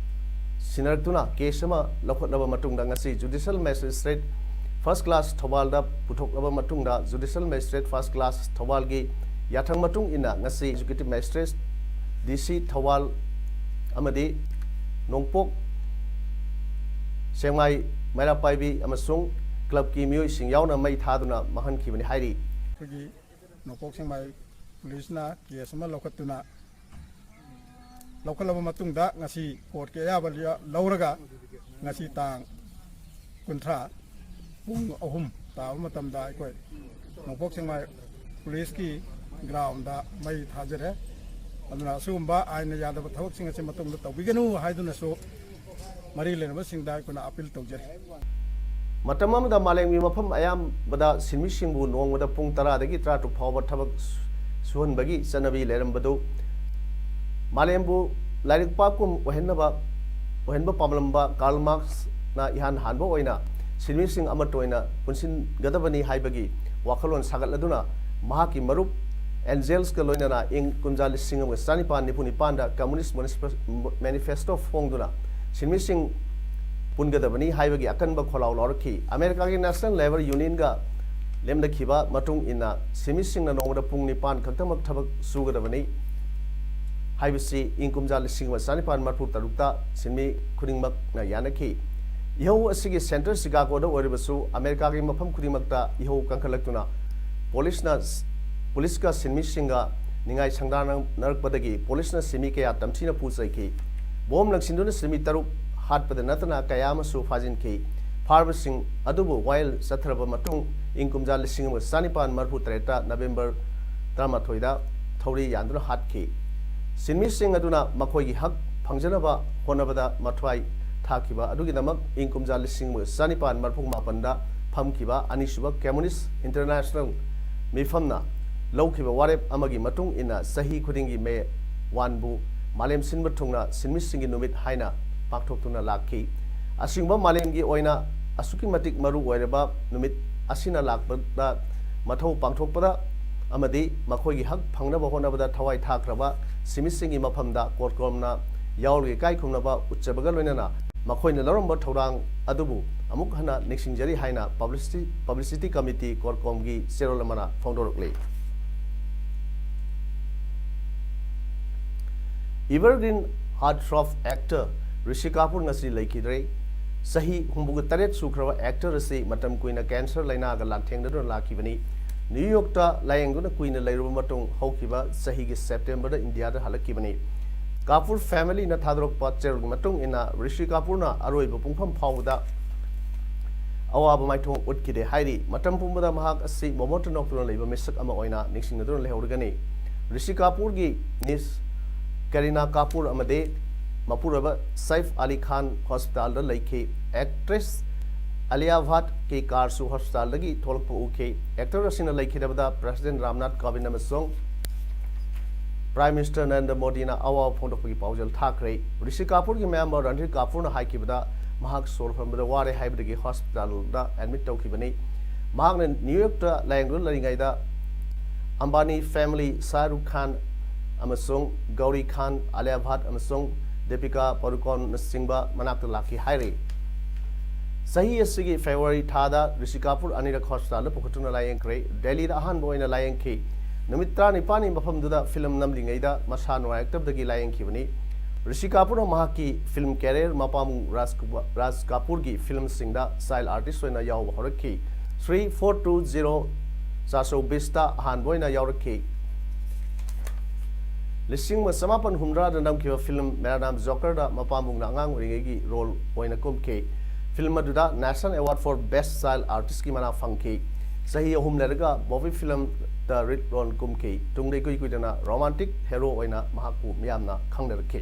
ꯁꯤꯟꯅꯔꯛꯇꯨꯅ ꯀꯦꯁ ꯑꯃ ꯂꯧꯈꯠꯂꯕ ꯃꯇꯨꯡꯗ ꯉꯁꯤ ꯖꯨꯗꯤꯁꯤꯌꯦꯜ ꯃꯦꯖꯤꯁꯇ꯭ꯔꯦꯠ First Class ꯊꯧꯕꯥꯜꯗ ꯄꯨꯊꯣꯛꯂꯕ ꯃꯇꯨꯡꯗ, Judicial Magistrate First Class ꯊꯧꯕꯥꯜꯒꯤ ꯌꯥꯊꯪ ꯃꯇꯨꯡ ꯏꯟꯅ ꯉꯁꯤ Executive Magistrate, D C Thoubal ꯑꯃꯗꯤ ꯅꯣꯡꯄꯣꯛ ꯁꯦꯡꯃꯥꯏ ꯃꯩꯔꯥ ꯄꯥꯏꯕꯤ ꯑꯃꯁꯨꯡ clubꯀꯤ ꯃꯤꯑꯣꯏꯁꯤꯡ ꯌꯥꯎꯅ ꯃꯩ ꯊꯥꯗꯨꯅ ꯃꯥꯡꯍꯟꯈꯤꯕꯅꯤ ꯍꯥꯏꯔꯤ꯫ ꯑꯩꯈꯣꯏꯒꯤ ꯅꯣꯡꯄꯣꯛ ꯁꯦꯡꯃꯥꯏ ꯄꯨꯂꯤꯁꯅ case ꯑꯃ ꯂꯧꯈꯠꯇꯨꯅ, ꯂꯧꯈꯠꯂꯕ ꯃꯇꯨꯡꯗ ꯉꯁꯤ courtꯀꯤ ꯑꯌꯥꯕ ꯂꯧꯔꯒ ꯉꯁꯤ ꯇꯥꯡ ꯀꯨꯟꯊ꯭ꯔꯥ ꯄꯨꯡ ꯑꯍꯨꯝ ꯇꯥꯕ ꯃꯇꯝꯗ ꯑꯩꯈꯣꯏ ꯅꯣꯡꯄꯣꯛ ꯁꯦꯡꯃꯥꯏ ꯄꯨꯂꯤꯁꯀꯤ groundꯗ ꯃꯩ ꯊꯥꯖꯔꯦ꯫ ꯑꯗꯨꯅ ꯑꯁꯤꯒꯨꯝꯕ ꯑꯥꯏꯟꯅ ꯌꯥꯗꯕ ꯊꯕꯛꯁꯤꯡ ꯑꯁꯤ ꯃꯇꯨꯡꯗ ꯇꯧꯕꯤꯒꯅꯨ ꯍꯥꯏꯗꯨꯅꯁꯨ ꯃꯔꯤ ꯂꯩꯅꯕꯁꯤꯡꯗ ꯑꯩꯈꯣꯏꯅ appeal ꯇꯧꯖꯔꯤ꯫ ꯃꯇꯝ ꯑꯃꯗ ꯃꯥꯂꯦꯝꯒꯤ ꯃꯐꯝ ꯑꯌꯥꯝꯕꯗ ꯁꯤꯟꯃꯤꯁꯤꯡꯕꯨ ꯅꯣꯡꯃꯗ ꯄꯨꯡ ꯇꯔꯥꯗꯒꯤ ꯇꯔꯥꯇꯔꯨꯛ ꯐꯥꯎꯕ ꯊꯕꯛ ꯁꯨꯍꯟꯕꯒꯤ ꯆꯠꯅꯕꯤ ꯂꯩꯔꯝꯕꯗꯨ ꯃꯥꯂꯦꯝꯕꯨ ꯂꯥꯏꯔꯤꯛ ꯄꯥꯛꯄ ꯑꯣꯏꯍꯟꯅꯕ, ꯑꯣꯏꯍꯟꯕ ꯄꯥꯝꯂꯝꯕ ꯀꯥꯔꯜ ꯃꯥꯔꯛꯁꯅ ꯏꯍꯥꯟ ꯍꯥꯟꯕ ꯑꯣꯏꯅ ꯁꯤꯟꯃꯤꯁꯤꯡ ꯑꯃꯠꯇ ꯑꯣꯏꯅ ꯄꯨꯟꯁꯤꯟꯒꯗꯕꯅꯤ ꯍꯥꯏꯕꯒꯤ ꯋꯥꯈꯜꯂꯣꯟ ꯁꯥꯒꯠꯂꯗꯨꯅ ꯃꯍꯥꯛꯀꯤ ꯃꯔꯨꯞ ꯑꯦꯟꯖꯦꯜꯁꯀ ꯂꯣꯏꯅꯅ ꯏꯪ ꯀꯨꯝꯖꯥ ꯂꯤꯁꯤꯡ ꯑꯃꯒ ꯆꯥꯅꯤꯄꯥꯟ ꯅꯤꯐꯨ ꯅꯤꯄꯥꯟꯗ Communist Manifesto ꯐꯣꯡꯗꯨꯅ ꯁꯤꯟꯃꯤꯁꯤꯡ ꯄꯨꯟꯒꯗꯕꯅꯤ ꯍꯥꯏꯕꯒꯤ ꯑꯀꯟꯕ ꯈꯣꯜꯂꯥꯎ ꯂꯥꯎꯔꯛꯈꯤ꯫ ꯑꯃꯦꯔꯤꯀꯥꯒꯤ National Labour Unionꯒ ꯂꯦꯝꯅꯈꯤꯕ ꯃꯇꯨꯡ ꯏꯟꯅ ꯁꯤꯟꯃꯤꯁꯤꯡꯅ ꯅꯣꯡꯃꯗ ꯄꯨꯡ ꯅꯤꯄꯥꯟ ꯈꯛꯇꯃꯛ ꯊꯕꯛ ꯁꯨꯒꯗꯕꯅꯤ ꯍꯥꯏꯕꯁꯤ ꯏꯪ ꯀꯨꯝꯖꯥ ꯂꯤꯁꯤꯡ ꯑꯃ ꯆꯥꯅꯤꯄꯥꯟ ꯃꯔꯤꯐꯨ ꯇꯔꯨꯛꯇ ꯁꯤꯟꯃꯤ ꯈꯨꯗꯤꯡꯃꯛꯅ ꯌꯥꯅꯈꯤ꯫ ꯏꯍꯧ ꯑꯁꯤꯒꯤ centre ꯆꯤꯀꯥꯒꯣꯗ ꯑꯣꯏꯔꯕꯁꯨ ꯑꯃꯦꯔꯤꯀꯥꯒꯤ ꯃꯐꯝ ꯈꯨꯗꯤꯡꯃꯛꯇ ꯏꯍꯧ ꯀꯟꯈꯠꯂꯛꯇꯨꯅ ꯄꯨꯂꯤꯁꯅ, ꯄꯨꯂꯤꯁꯀ ꯁꯤꯟꯃꯤꯁꯤꯡꯒ ꯅꯤꯡꯉꯥꯏ ꯁꯪꯗꯥꯅꯔꯛꯄꯗꯒꯤ ꯄꯨꯂꯤꯁꯅ ꯁꯤꯟꯃꯤ ꯀꯌꯥ ꯇꯝꯊꯤꯅ ꯐꯨ ꯆꯩꯈꯤ꯫ ꯕꯣꯝ ꯂꯪꯁꯤꯟꯗꯨꯅ ꯁꯤꯟꯃꯤ ꯇꯔꯨꯛ ꯍꯥꯠꯄꯗ ꯅꯠꯇꯅ ꯀꯌꯥ ꯑꯃꯁꯨ ꯐꯥꯖꯤꯟꯈꯤ꯫ ꯐꯥꯔꯕꯁꯤꯡ ꯑꯗꯨꯕꯨ ꯋꯥꯌꯦꯜ ꯆꯠꯊꯔꯕ ꯃꯇꯨꯡ ꯏꯪ ꯀꯨꯝꯖꯥ ꯂꯤꯁꯤꯡ ꯑꯃꯒ ꯆꯥꯅꯤꯄꯥꯟ ꯃꯔꯤꯐꯨ ꯇꯔꯦꯠꯇ ꯅꯕꯦꯝꯕꯔ ꯇꯔꯥꯃꯥꯊꯣꯏꯗ ꯊꯧꯔꯤ ꯌꯥꯟꯗꯨꯅ ꯍꯥꯠꯈꯤ꯫ ꯁꯤꯟꯃꯤꯁꯤꯡ ꯑꯗꯨꯅ ꯃꯈꯣꯏꯒꯤ ꯍꯛ ꯐꯪꯖꯅꯕ ꯍꯣꯠꯅꯕꯗ ꯃꯊ꯭ꯋꯥꯏ ꯊꯥꯈꯤꯕ ꯑꯗꯨꯒꯤꯗꯃꯛ ꯏꯪ ꯀꯨꯝꯖꯥ ꯂꯤꯁꯤꯡ ꯑꯃꯒ ꯆꯥꯅꯤꯄꯥꯟ ꯃꯔꯤꯐꯨ ꯃꯥꯄꯟꯗ ꯐꯝꯈꯤꯕ ꯑꯅꯤꯁꯨꯕ Communist International ꯃꯤꯐꯝꯅ ꯂꯧꯈꯤꯕ ꯋꯥꯔꯦꯞ ꯑꯃꯒꯤ ꯃꯇꯨꯡ ꯏꯟꯅ ꯆꯍꯤ ꯈꯨꯗꯤꯡꯒꯤ ꯃꯦ ꯋꯥꯟꯕꯨ ꯃꯥꯂꯦꯝ ꯁꯤꯟꯕ ꯊꯨꯡꯅ ꯁꯤꯟꯃꯤꯁꯤꯡꯒꯤ ꯅꯨꯃꯤꯠ ꯍꯥꯏꯅ ꯄꯥꯡꯊꯣꯛꯇꯨꯅ ꯂꯥꯛꯈꯤ꯫ ꯑꯁꯤꯒꯨꯝꯕ ꯃꯥꯂꯦꯝꯒꯤ ꯑꯣꯏꯅ ꯑꯁꯨꯛꯀꯤ ꯃꯇꯤꯛ ꯃꯔꯨ ꯑꯣꯏꯔꯕ ꯅꯨꯃꯤꯠ ꯑꯁꯤꯅ ꯂꯥꯛꯄꯗ ꯃꯊꯧ ꯄꯥꯡꯊꯣꯛꯄꯗ ꯑꯃꯗꯤ ꯃꯈꯣꯏꯒꯤ ꯍꯛ ꯐꯪꯅꯕ ꯍꯣꯠꯅꯕꯗ ꯊꯋꯥꯏ ꯊꯥꯈ꯭ꯔꯕ ꯁꯤꯟꯃꯤꯁꯤꯡꯒꯤ ꯃꯐꯝꯗ ꯀꯣꯔꯀꯣꯔꯝꯅ ꯌꯥꯎꯔꯒ ꯏꯀꯥꯏ ꯈꯨꯝꯅꯕ ꯎꯠꯆꯕꯒ ꯂꯣꯏꯅꯅ ꯃꯈꯣꯏꯅ ꯂꯧꯔꯝꯕ ꯊꯧꯗꯥꯡ ꯑꯗꯨꯕꯨ ꯑꯃꯨꯛ ꯍꯟꯅ ꯅꯤꯡꯁꯤꯡꯖꯔꯤ ꯍꯥꯏꯅ ꯄꯕ꯭ꯂꯤꯁꯤꯇꯤ ꯄꯕ꯭ꯂꯤꯁꯤꯇꯤ ꯀꯃꯤꯇꯤ ꯀꯣꯔꯀꯣꯝꯒꯤ ꯆꯦꯔꯣꯜ ꯑꯃꯅ ꯐꯣꯡꯗꯣꯔꯛꯂꯤ꯫ Evergreen heartthrob actor ꯔꯤꯁꯤ ꯀꯥꯄꯨꯔ ꯉꯁꯤ ꯂꯩꯈꯤꯗ꯭ꯔꯦ꯫ ꯆꯍꯤ ꯍꯨꯝꯐꯨꯒ ꯇꯔꯦꯠ ꯁꯨꯈ꯭ꯔꯕ ꯑꯦꯛꯇꯔ ꯑꯁꯤ ꯃꯇꯝ ꯀꯨꯏꯅ ꯀꯦꯟꯁꯔ ꯂꯥꯏꯅꯥꯒ ꯂꯥꯟꯊꯦꯡꯅꯗꯨꯅ ꯂꯥꯛꯈꯤꯕꯅꯤ꯫ ꯅ꯭ꯌꯨ ꯌꯣꯔꯛꯇ ꯂꯥꯌꯦꯡꯗꯨꯅ ꯀꯨꯏꯅ ꯂꯩꯔꯨꯕ ꯃꯇꯨꯡ ꯍꯧꯈꯤꯕ ꯆꯍꯤꯒꯤ ꯁꯦꯞꯇꯦꯝꯕꯔꯗ ꯏꯟꯗꯤꯌꯥꯗ ꯍꯜꯂꯛꯈꯤꯕꯅꯤ꯫ ꯀꯥꯄꯨꯔ ꯐꯦꯃꯤꯂꯤꯅ ꯊꯥꯗꯣꯔꯛꯄ ꯆꯦꯔꯣꯜꯒꯤ ꯃꯇꯨꯡ ꯏꯟꯅ ꯔꯤꯁꯤ ꯀꯥꯄꯨꯔꯅ ꯑꯔꯣꯏꯕ ꯄꯨꯡꯐꯝ ꯐꯥꯎꯕꯗ ꯑꯋꯥꯕ ꯃꯥꯏꯊꯣꯡ ꯎꯠꯈꯤꯗꯦ ꯍꯥꯏꯔꯤ꯫ ꯃꯇꯝ ꯄꯨꯝꯕꯗ ꯃꯍꯥꯛ ꯑꯁꯤ ꯃꯣꯃꯣꯠꯇ ꯅꯣꯛꯇꯨꯅ ꯂꯩꯕ ꯃꯤꯁꯛ ꯑꯃ ꯑꯣꯏꯅ ꯅꯤꯡꯁꯤꯡꯅꯗꯨꯅ ꯂꯩꯍꯧꯔꯒꯅꯤ꯫ ꯔꯤꯁꯤ ꯀꯥꯄꯨꯔꯒꯤ ꯅꯤꯁ ꯀꯔꯤꯅꯥ ꯀꯥꯄꯨꯔ ꯑꯃꯗꯤ ꯃꯄꯨꯔꯣꯏꯕ ꯁꯩꯐ ꯑꯂꯤ ꯈꯥꯟ ꯍꯣꯁꯄꯤꯇꯥꯜꯗ ꯂꯩꯈꯤ꯫ ꯑꯦꯛꯇ꯭ꯔꯦꯁ ꯑꯂꯤꯌꯥ ꯚꯥꯠꯀꯤ ꯀꯥꯔꯁꯨ ꯍꯣꯁꯄꯤꯇꯥꯜꯗꯒꯤ ꯊꯣꯛꯂꯛꯄ ꯎꯈꯤ꯫ ꯑꯦꯛꯇꯔ ꯑꯁꯤꯅ ꯂꯩꯈꯤꯗꯕꯗ ꯄ꯭ꯔꯦꯁꯤꯗꯦꯟ ꯔꯥꯝꯅꯥꯊ ꯀꯣꯕꯤꯟꯗ ꯑꯃꯁꯨꯡ ꯄ꯭ꯔꯥꯏꯝ ꯃꯤꯅꯤꯁꯇꯔ ꯅꯔꯦꯟꯗ꯭ꯔ ꯃꯣꯗꯤꯅ ꯑꯋꯥꯕ ꯐꯣꯡꯗꯣꯛꯄꯒꯤ ꯄꯥꯎꯖꯦꯜ ꯊꯥꯈ꯭ꯔꯦ꯫ ꯔꯤꯁꯤ ꯀꯥꯄꯨꯔꯒꯤ ꯃꯌꯥꯝꯕ ꯔꯟꯙꯤꯔ ꯀꯥꯄꯨꯔꯅ ꯍꯥꯏꯈꯤꯕꯗ, ꯃꯍꯥꯛ ꯁꯣꯔ ꯍꯣꯟꯕꯗ ꯋꯥꯔꯦ ꯍꯥꯏꯕꯗꯒꯤ ꯍꯣꯁꯄꯤꯇꯥꯜꯗ ꯑꯦꯗꯃꯤꯠ ꯇꯧꯈꯤꯕꯅꯤ꯫ ꯃꯍꯥꯛꯅ ꯅ꯭ꯌꯨ ꯌꯣꯔꯛꯇ ꯂꯥꯌꯦꯡꯗꯨꯅ ꯂꯩꯔꯤꯉꯩꯗ ꯑꯝꯕꯥꯅꯤ ꯐꯦꯃꯤꯂꯤ, ꯁꯥꯍ ꯔꯨꯈ ꯈꯥꯟ ꯑꯃꯁꯨꯡ ꯒꯧꯔꯤ ꯈꯥꯟ, ꯑꯂꯤꯌꯥ ꯚꯥꯠ ꯑꯃꯁꯨꯡ ꯗꯤꯄꯤꯀꯥ ꯄꯥꯗꯨꯀꯣꯟꯅꯆꯤꯡꯕ ꯃꯅꯥꯛꯇ ꯂꯥꯛꯈꯤ ꯍꯥꯏꯔꯤ꯫ ꯆꯍꯤ ꯑꯁꯤꯒꯤ ꯐꯦꯕ꯭ꯔꯨꯋꯥꯔꯤ ꯊꯥꯗ ꯔꯤꯁꯤ ꯀꯥꯄꯨꯔ ꯑꯅꯤꯔꯛ ꯍꯣꯁꯄꯤꯇꯥꯜꯗ ꯄꯨꯈꯠꯇꯨꯅ ꯂꯥꯌꯦꯡꯈ꯭ꯔꯦ꯫ ꯗꯦꯜꯂꯤꯗ ꯑꯍꯥꯟꯕ ꯑꯣꯏꯅ ꯂꯥꯌꯦꯡꯈꯤ꯫ ꯅꯨꯃꯤꯠ ꯇꯔꯥꯅꯤꯄꯥꯟꯅꯤ ꯃꯐꯝꯗꯨꯗ ꯐꯤꯂꯝ ꯅꯝꯂꯤꯉꯩꯗ ꯃꯁꯥ ꯅꯨꯡꯉꯥꯏꯔꯛꯇꯕꯗꯒꯤ ꯂꯥꯌꯦꯡꯈꯤꯕꯅꯤ꯫ ꯔꯤꯁꯤ ꯀꯥꯄꯨꯔꯅ ꯃꯍꯥꯛꯀꯤ ꯐꯤꯂꯝ ꯀꯦꯔꯤꯌꯔ ꯃꯄꯥꯕꯨꯡ ꯔꯥꯖ ꯀꯨꯕ-, ꯔꯥꯖ ꯀꯥꯄꯨꯔꯒꯤ ꯐꯤꯂꯝꯁꯤꯡꯗ ꯆꯥꯏꯜ ꯑꯥꯔꯇꯤꯁ ꯑꯣꯏꯅ ꯌꯥꯎꯕ ꯍꯧꯔꯛꯈꯤ꯫ ꯊ꯭ꯔꯤ, ꯐꯣꯔ ꯇꯨ ꯖꯤꯔꯣ, ꯆꯥꯁꯧ ꯕꯤꯁꯇ ꯑꯍꯥꯟꯕ ꯑꯣꯏꯅ ꯌꯥꯎꯔꯛꯈꯤ꯫ ꯂꯤꯁꯤꯡ ꯑꯃ ꯆꯃꯥꯄꯟ ꯍꯨꯝꯗ꯭ꯔꯥꯗ ꯅꯝꯈꯤꯕ ꯐꯤꯂꯝ ꯃꯦꯔꯥ ꯅꯥꯝ ꯖꯣꯀꯔꯗ ꯃꯄꯥꯕꯨꯡꯅ ꯑꯉꯥꯡ ꯑꯣꯏꯔꯤꯉꯩꯒꯤ ꯔꯣꯜ ꯑꯣꯏꯅ ꯀꯨꯝꯈꯤ꯫ ꯐꯤꯂꯝ ꯑꯗꯨꯗ National Award for Best Child Artistꯀꯤ ꯃꯅꯥ ꯐꯪꯈꯤ꯫ ꯆꯍꯤ ꯑꯍꯨꯝ ꯂꯩꯔꯒ ꯕꯣꯕꯤ ꯐꯤꯂꯝꯗ ꯂꯤꯗ ꯔꯣꯜ ꯀꯨꯝꯈꯤ꯫ ꯇꯨꯡꯗ ꯏꯀꯨꯏ ꯀꯨꯏꯗꯅ ꯔꯣꯃꯥꯟꯇꯤꯛ ꯍꯦꯔꯣ ꯑꯣꯏꯅ ꯃꯍꯥꯛꯄꯨ ꯃꯤꯌꯥꯝꯅ ꯈꯪꯅꯔꯛꯈꯤ꯫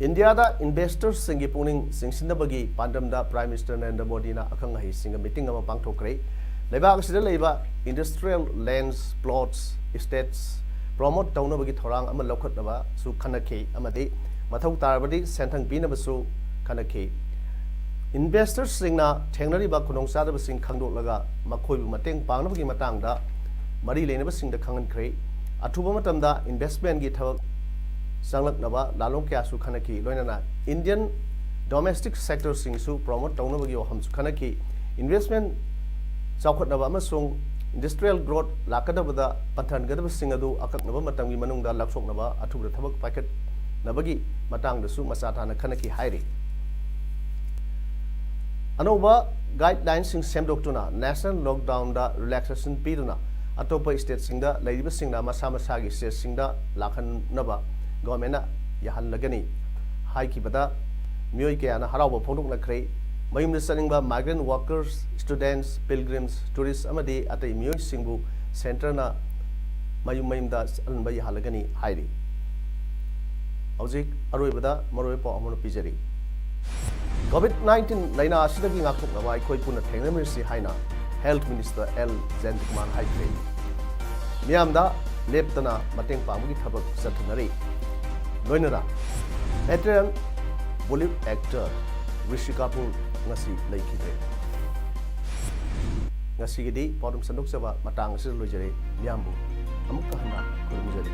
ꯏꯟꯗꯤꯌꯥꯗ ꯏꯟꯚꯦꯁꯇꯔꯁꯤꯡꯒꯤ ꯄꯨꯛꯅꯤꯡ ꯆꯤꯡꯁꯤꯟꯅꯕꯒꯤ ꯄꯥꯟꯗꯝꯗ ꯄ꯭ꯔꯥꯏꯝ ꯃꯤꯅꯤꯁꯇꯔ ꯅꯔꯦꯟꯗ꯭ꯔ ꯃꯣꯗꯤꯅ ꯑꯈꯪ ꯑꯍꯩꯁꯤꯡꯒ ꯃꯤꯇꯤꯡ ꯑꯃ ꯄꯥꯡꯊꯣꯛꯈ꯭ꯔꯦ꯫ ꯂꯩꯕꯥꯛ ꯑꯁꯤꯗ ꯂꯩꯕ ꯏꯟꯗꯁꯇ꯭ꯔꯤꯌꯦꯜ ꯂꯦꯟꯁ, ꯄ꯭ꯂꯣꯠꯁ, ꯏꯁꯇꯦꯠꯁ ꯄ꯭ꯔꯣꯃꯣꯠ ꯇꯧꯅꯕꯒꯤ ꯊꯧꯔꯥꯡ ꯑꯃ ꯂꯧꯈꯠꯅꯕꯁꯨ ꯈꯟꯅꯈꯤ ꯑꯃꯗꯤ ꯃꯊꯧ ꯇꯥꯔꯕꯗꯤ ꯁꯦꯟꯊꯪ ꯄꯤꯅꯕꯁꯨ ꯈꯟꯅꯈꯤ꯫ ꯏꯟꯚꯦꯁꯇꯔꯁꯤꯡꯅ ꯊꯦꯡꯅꯔꯤꯕ ꯈꯨꯗꯣꯡꯆꯥꯗꯕꯁꯤꯡ ꯈꯪꯗꯣꯛꯂꯒ ꯃꯈꯣꯏꯕꯨ ꯃꯇꯦꯡ ꯄꯥꯡꯅꯕꯒꯤ ꯃꯇꯥꯡꯗ ꯃꯔꯤ ꯂꯩꯅꯕꯁꯤꯡꯗ ꯈꯪꯍꯟꯈ꯭ꯔꯦ꯫ ꯑꯊꯨꯕ ꯃꯇꯝꯗ ꯏꯟꯚꯦꯁꯃꯦꯟꯒꯤ ꯊꯕꯛ ꯆꯪꯂꯛꯅꯕ ꯂꯥꯂꯣꯡ ꯀꯌꯥꯁꯨ ꯈꯟꯅꯈꯤ꯫ ꯂꯣꯏꯅꯅ Indian domestic sectorꯁꯤꯡꯁꯨ promote ꯇꯧꯅꯕꯒꯤ ꯋꯥꯐꯝꯁꯨ ꯈꯟꯅꯈꯤ꯫ Investment ꯆꯥꯎꯈꯠꯅꯕ ꯑꯃꯁꯨꯡ industrial growth ꯂꯥꯛꯀꯗꯕꯗ ꯄꯟꯊꯍꯟꯒꯗꯕꯁꯤꯡ ꯑꯗꯨ ꯑꯀꯛꯅꯕ ꯃꯇꯝꯒꯤ ꯃꯅꯨꯡꯗ ꯂꯧꯊꯣꯛꯅꯕ ꯑꯊꯨꯕꯗ ꯊꯕꯛ ꯄꯥꯏꯈꯠꯅꯕꯒꯤ ꯃꯇꯥꯡꯗꯁꯨ ꯃꯆꯥ ꯇꯥꯅ ꯈꯟꯅꯈꯤ ꯍꯥꯏꯔꯤ꯫ ꯑꯅꯧꯕ guidelineꯁꯤꯡ ꯁꯦꯝꯗꯣꯛꯇꯨꯅ national lockdownꯗ relaxation ꯄꯤꯗꯨꯅ ꯑꯇꯣꯞꯄ stateꯁꯤꯡꯗ ꯂꯩꯔꯤꯕꯁꯤꯡꯅ ꯃꯁꯥ ꯃꯁꯥꯒꯤ stateꯁꯤꯡꯗ ꯂꯥꯛꯍꯟꯅꯕ governmentꯅ ꯌꯥꯍꯜꯂꯒꯅꯤ ꯍꯥꯏꯈꯤꯕꯗ ꯃꯤꯑꯣꯏ ꯀꯌꯥꯅ ꯍꯔꯥꯎꯕ ꯐꯣꯡꯗꯣꯛꯅꯈ꯭ꯔꯦ꯫ ꯃꯌꯨꯝꯗ ꯆꯠꯅꯤꯡꯕ migrant workers, students, pilgrims, tourists ꯑꯃꯗꯤ ꯑꯇꯩ ꯃꯤꯑꯣꯏꯁꯤꯡꯕꯨ centreꯅ ꯃꯌꯨꯝ ꯃꯌꯨꯝꯗ ꯆꯠꯍꯟꯕ ꯌꯥꯍꯜꯂꯒꯅꯤ ꯍꯥꯏꯔꯤ꯫ ꯍꯧꯖꯤꯛ ꯑꯔꯣꯏꯕꯗ ꯃꯔꯨꯑꯣꯏꯕ ꯄꯥꯎ ꯑꯃ ꯄꯤꯖꯔꯤ꯫ COVID nineteen ꯂꯥꯏꯅꯥ ꯑꯁꯤꯗꯒꯤ ꯉꯥꯛꯊꯣꯛꯅꯕ ꯑꯩꯈꯣꯏ ꯄꯨꯟꯅ ꯊꯦꯡꯅꯃꯤꯟꯅꯁꯤ ꯍꯥꯏꯅ Health Minister L ꯖꯌꯟꯇꯀꯨꯃꯥꯔ ꯍꯥꯏꯈ꯭ꯔꯦ꯫ ꯃꯤꯌꯥꯝꯗ ꯂꯦꯞꯇꯅ ꯃꯇꯦꯡ ꯄꯥꯡꯕꯒꯤ ꯊꯕꯛ ꯆꯠꯊꯅꯔꯤ꯫ ꯂꯣꯏꯅꯅ veteran Bollywood actor ꯔꯤꯁꯤ ꯀꯥꯄꯨꯔ ꯉꯁꯤ ꯂꯩꯈꯤꯗ꯭ꯔꯦ꯫ ꯉꯁꯤꯒꯤꯗꯤ ꯄꯥꯎꯗꯝ ꯁꯟꯗꯣꯛꯆꯕ ꯃꯇꯥꯡ ꯑꯁꯤꯗ ꯂꯣꯏꯖꯔꯦ꯫ ꯃꯤꯌꯥꯝꯕꯨ ꯑꯃꯨꯛꯀ ꯍꯟꯅ ꯈꯨꯔꯨꯝꯖꯔꯤ꯫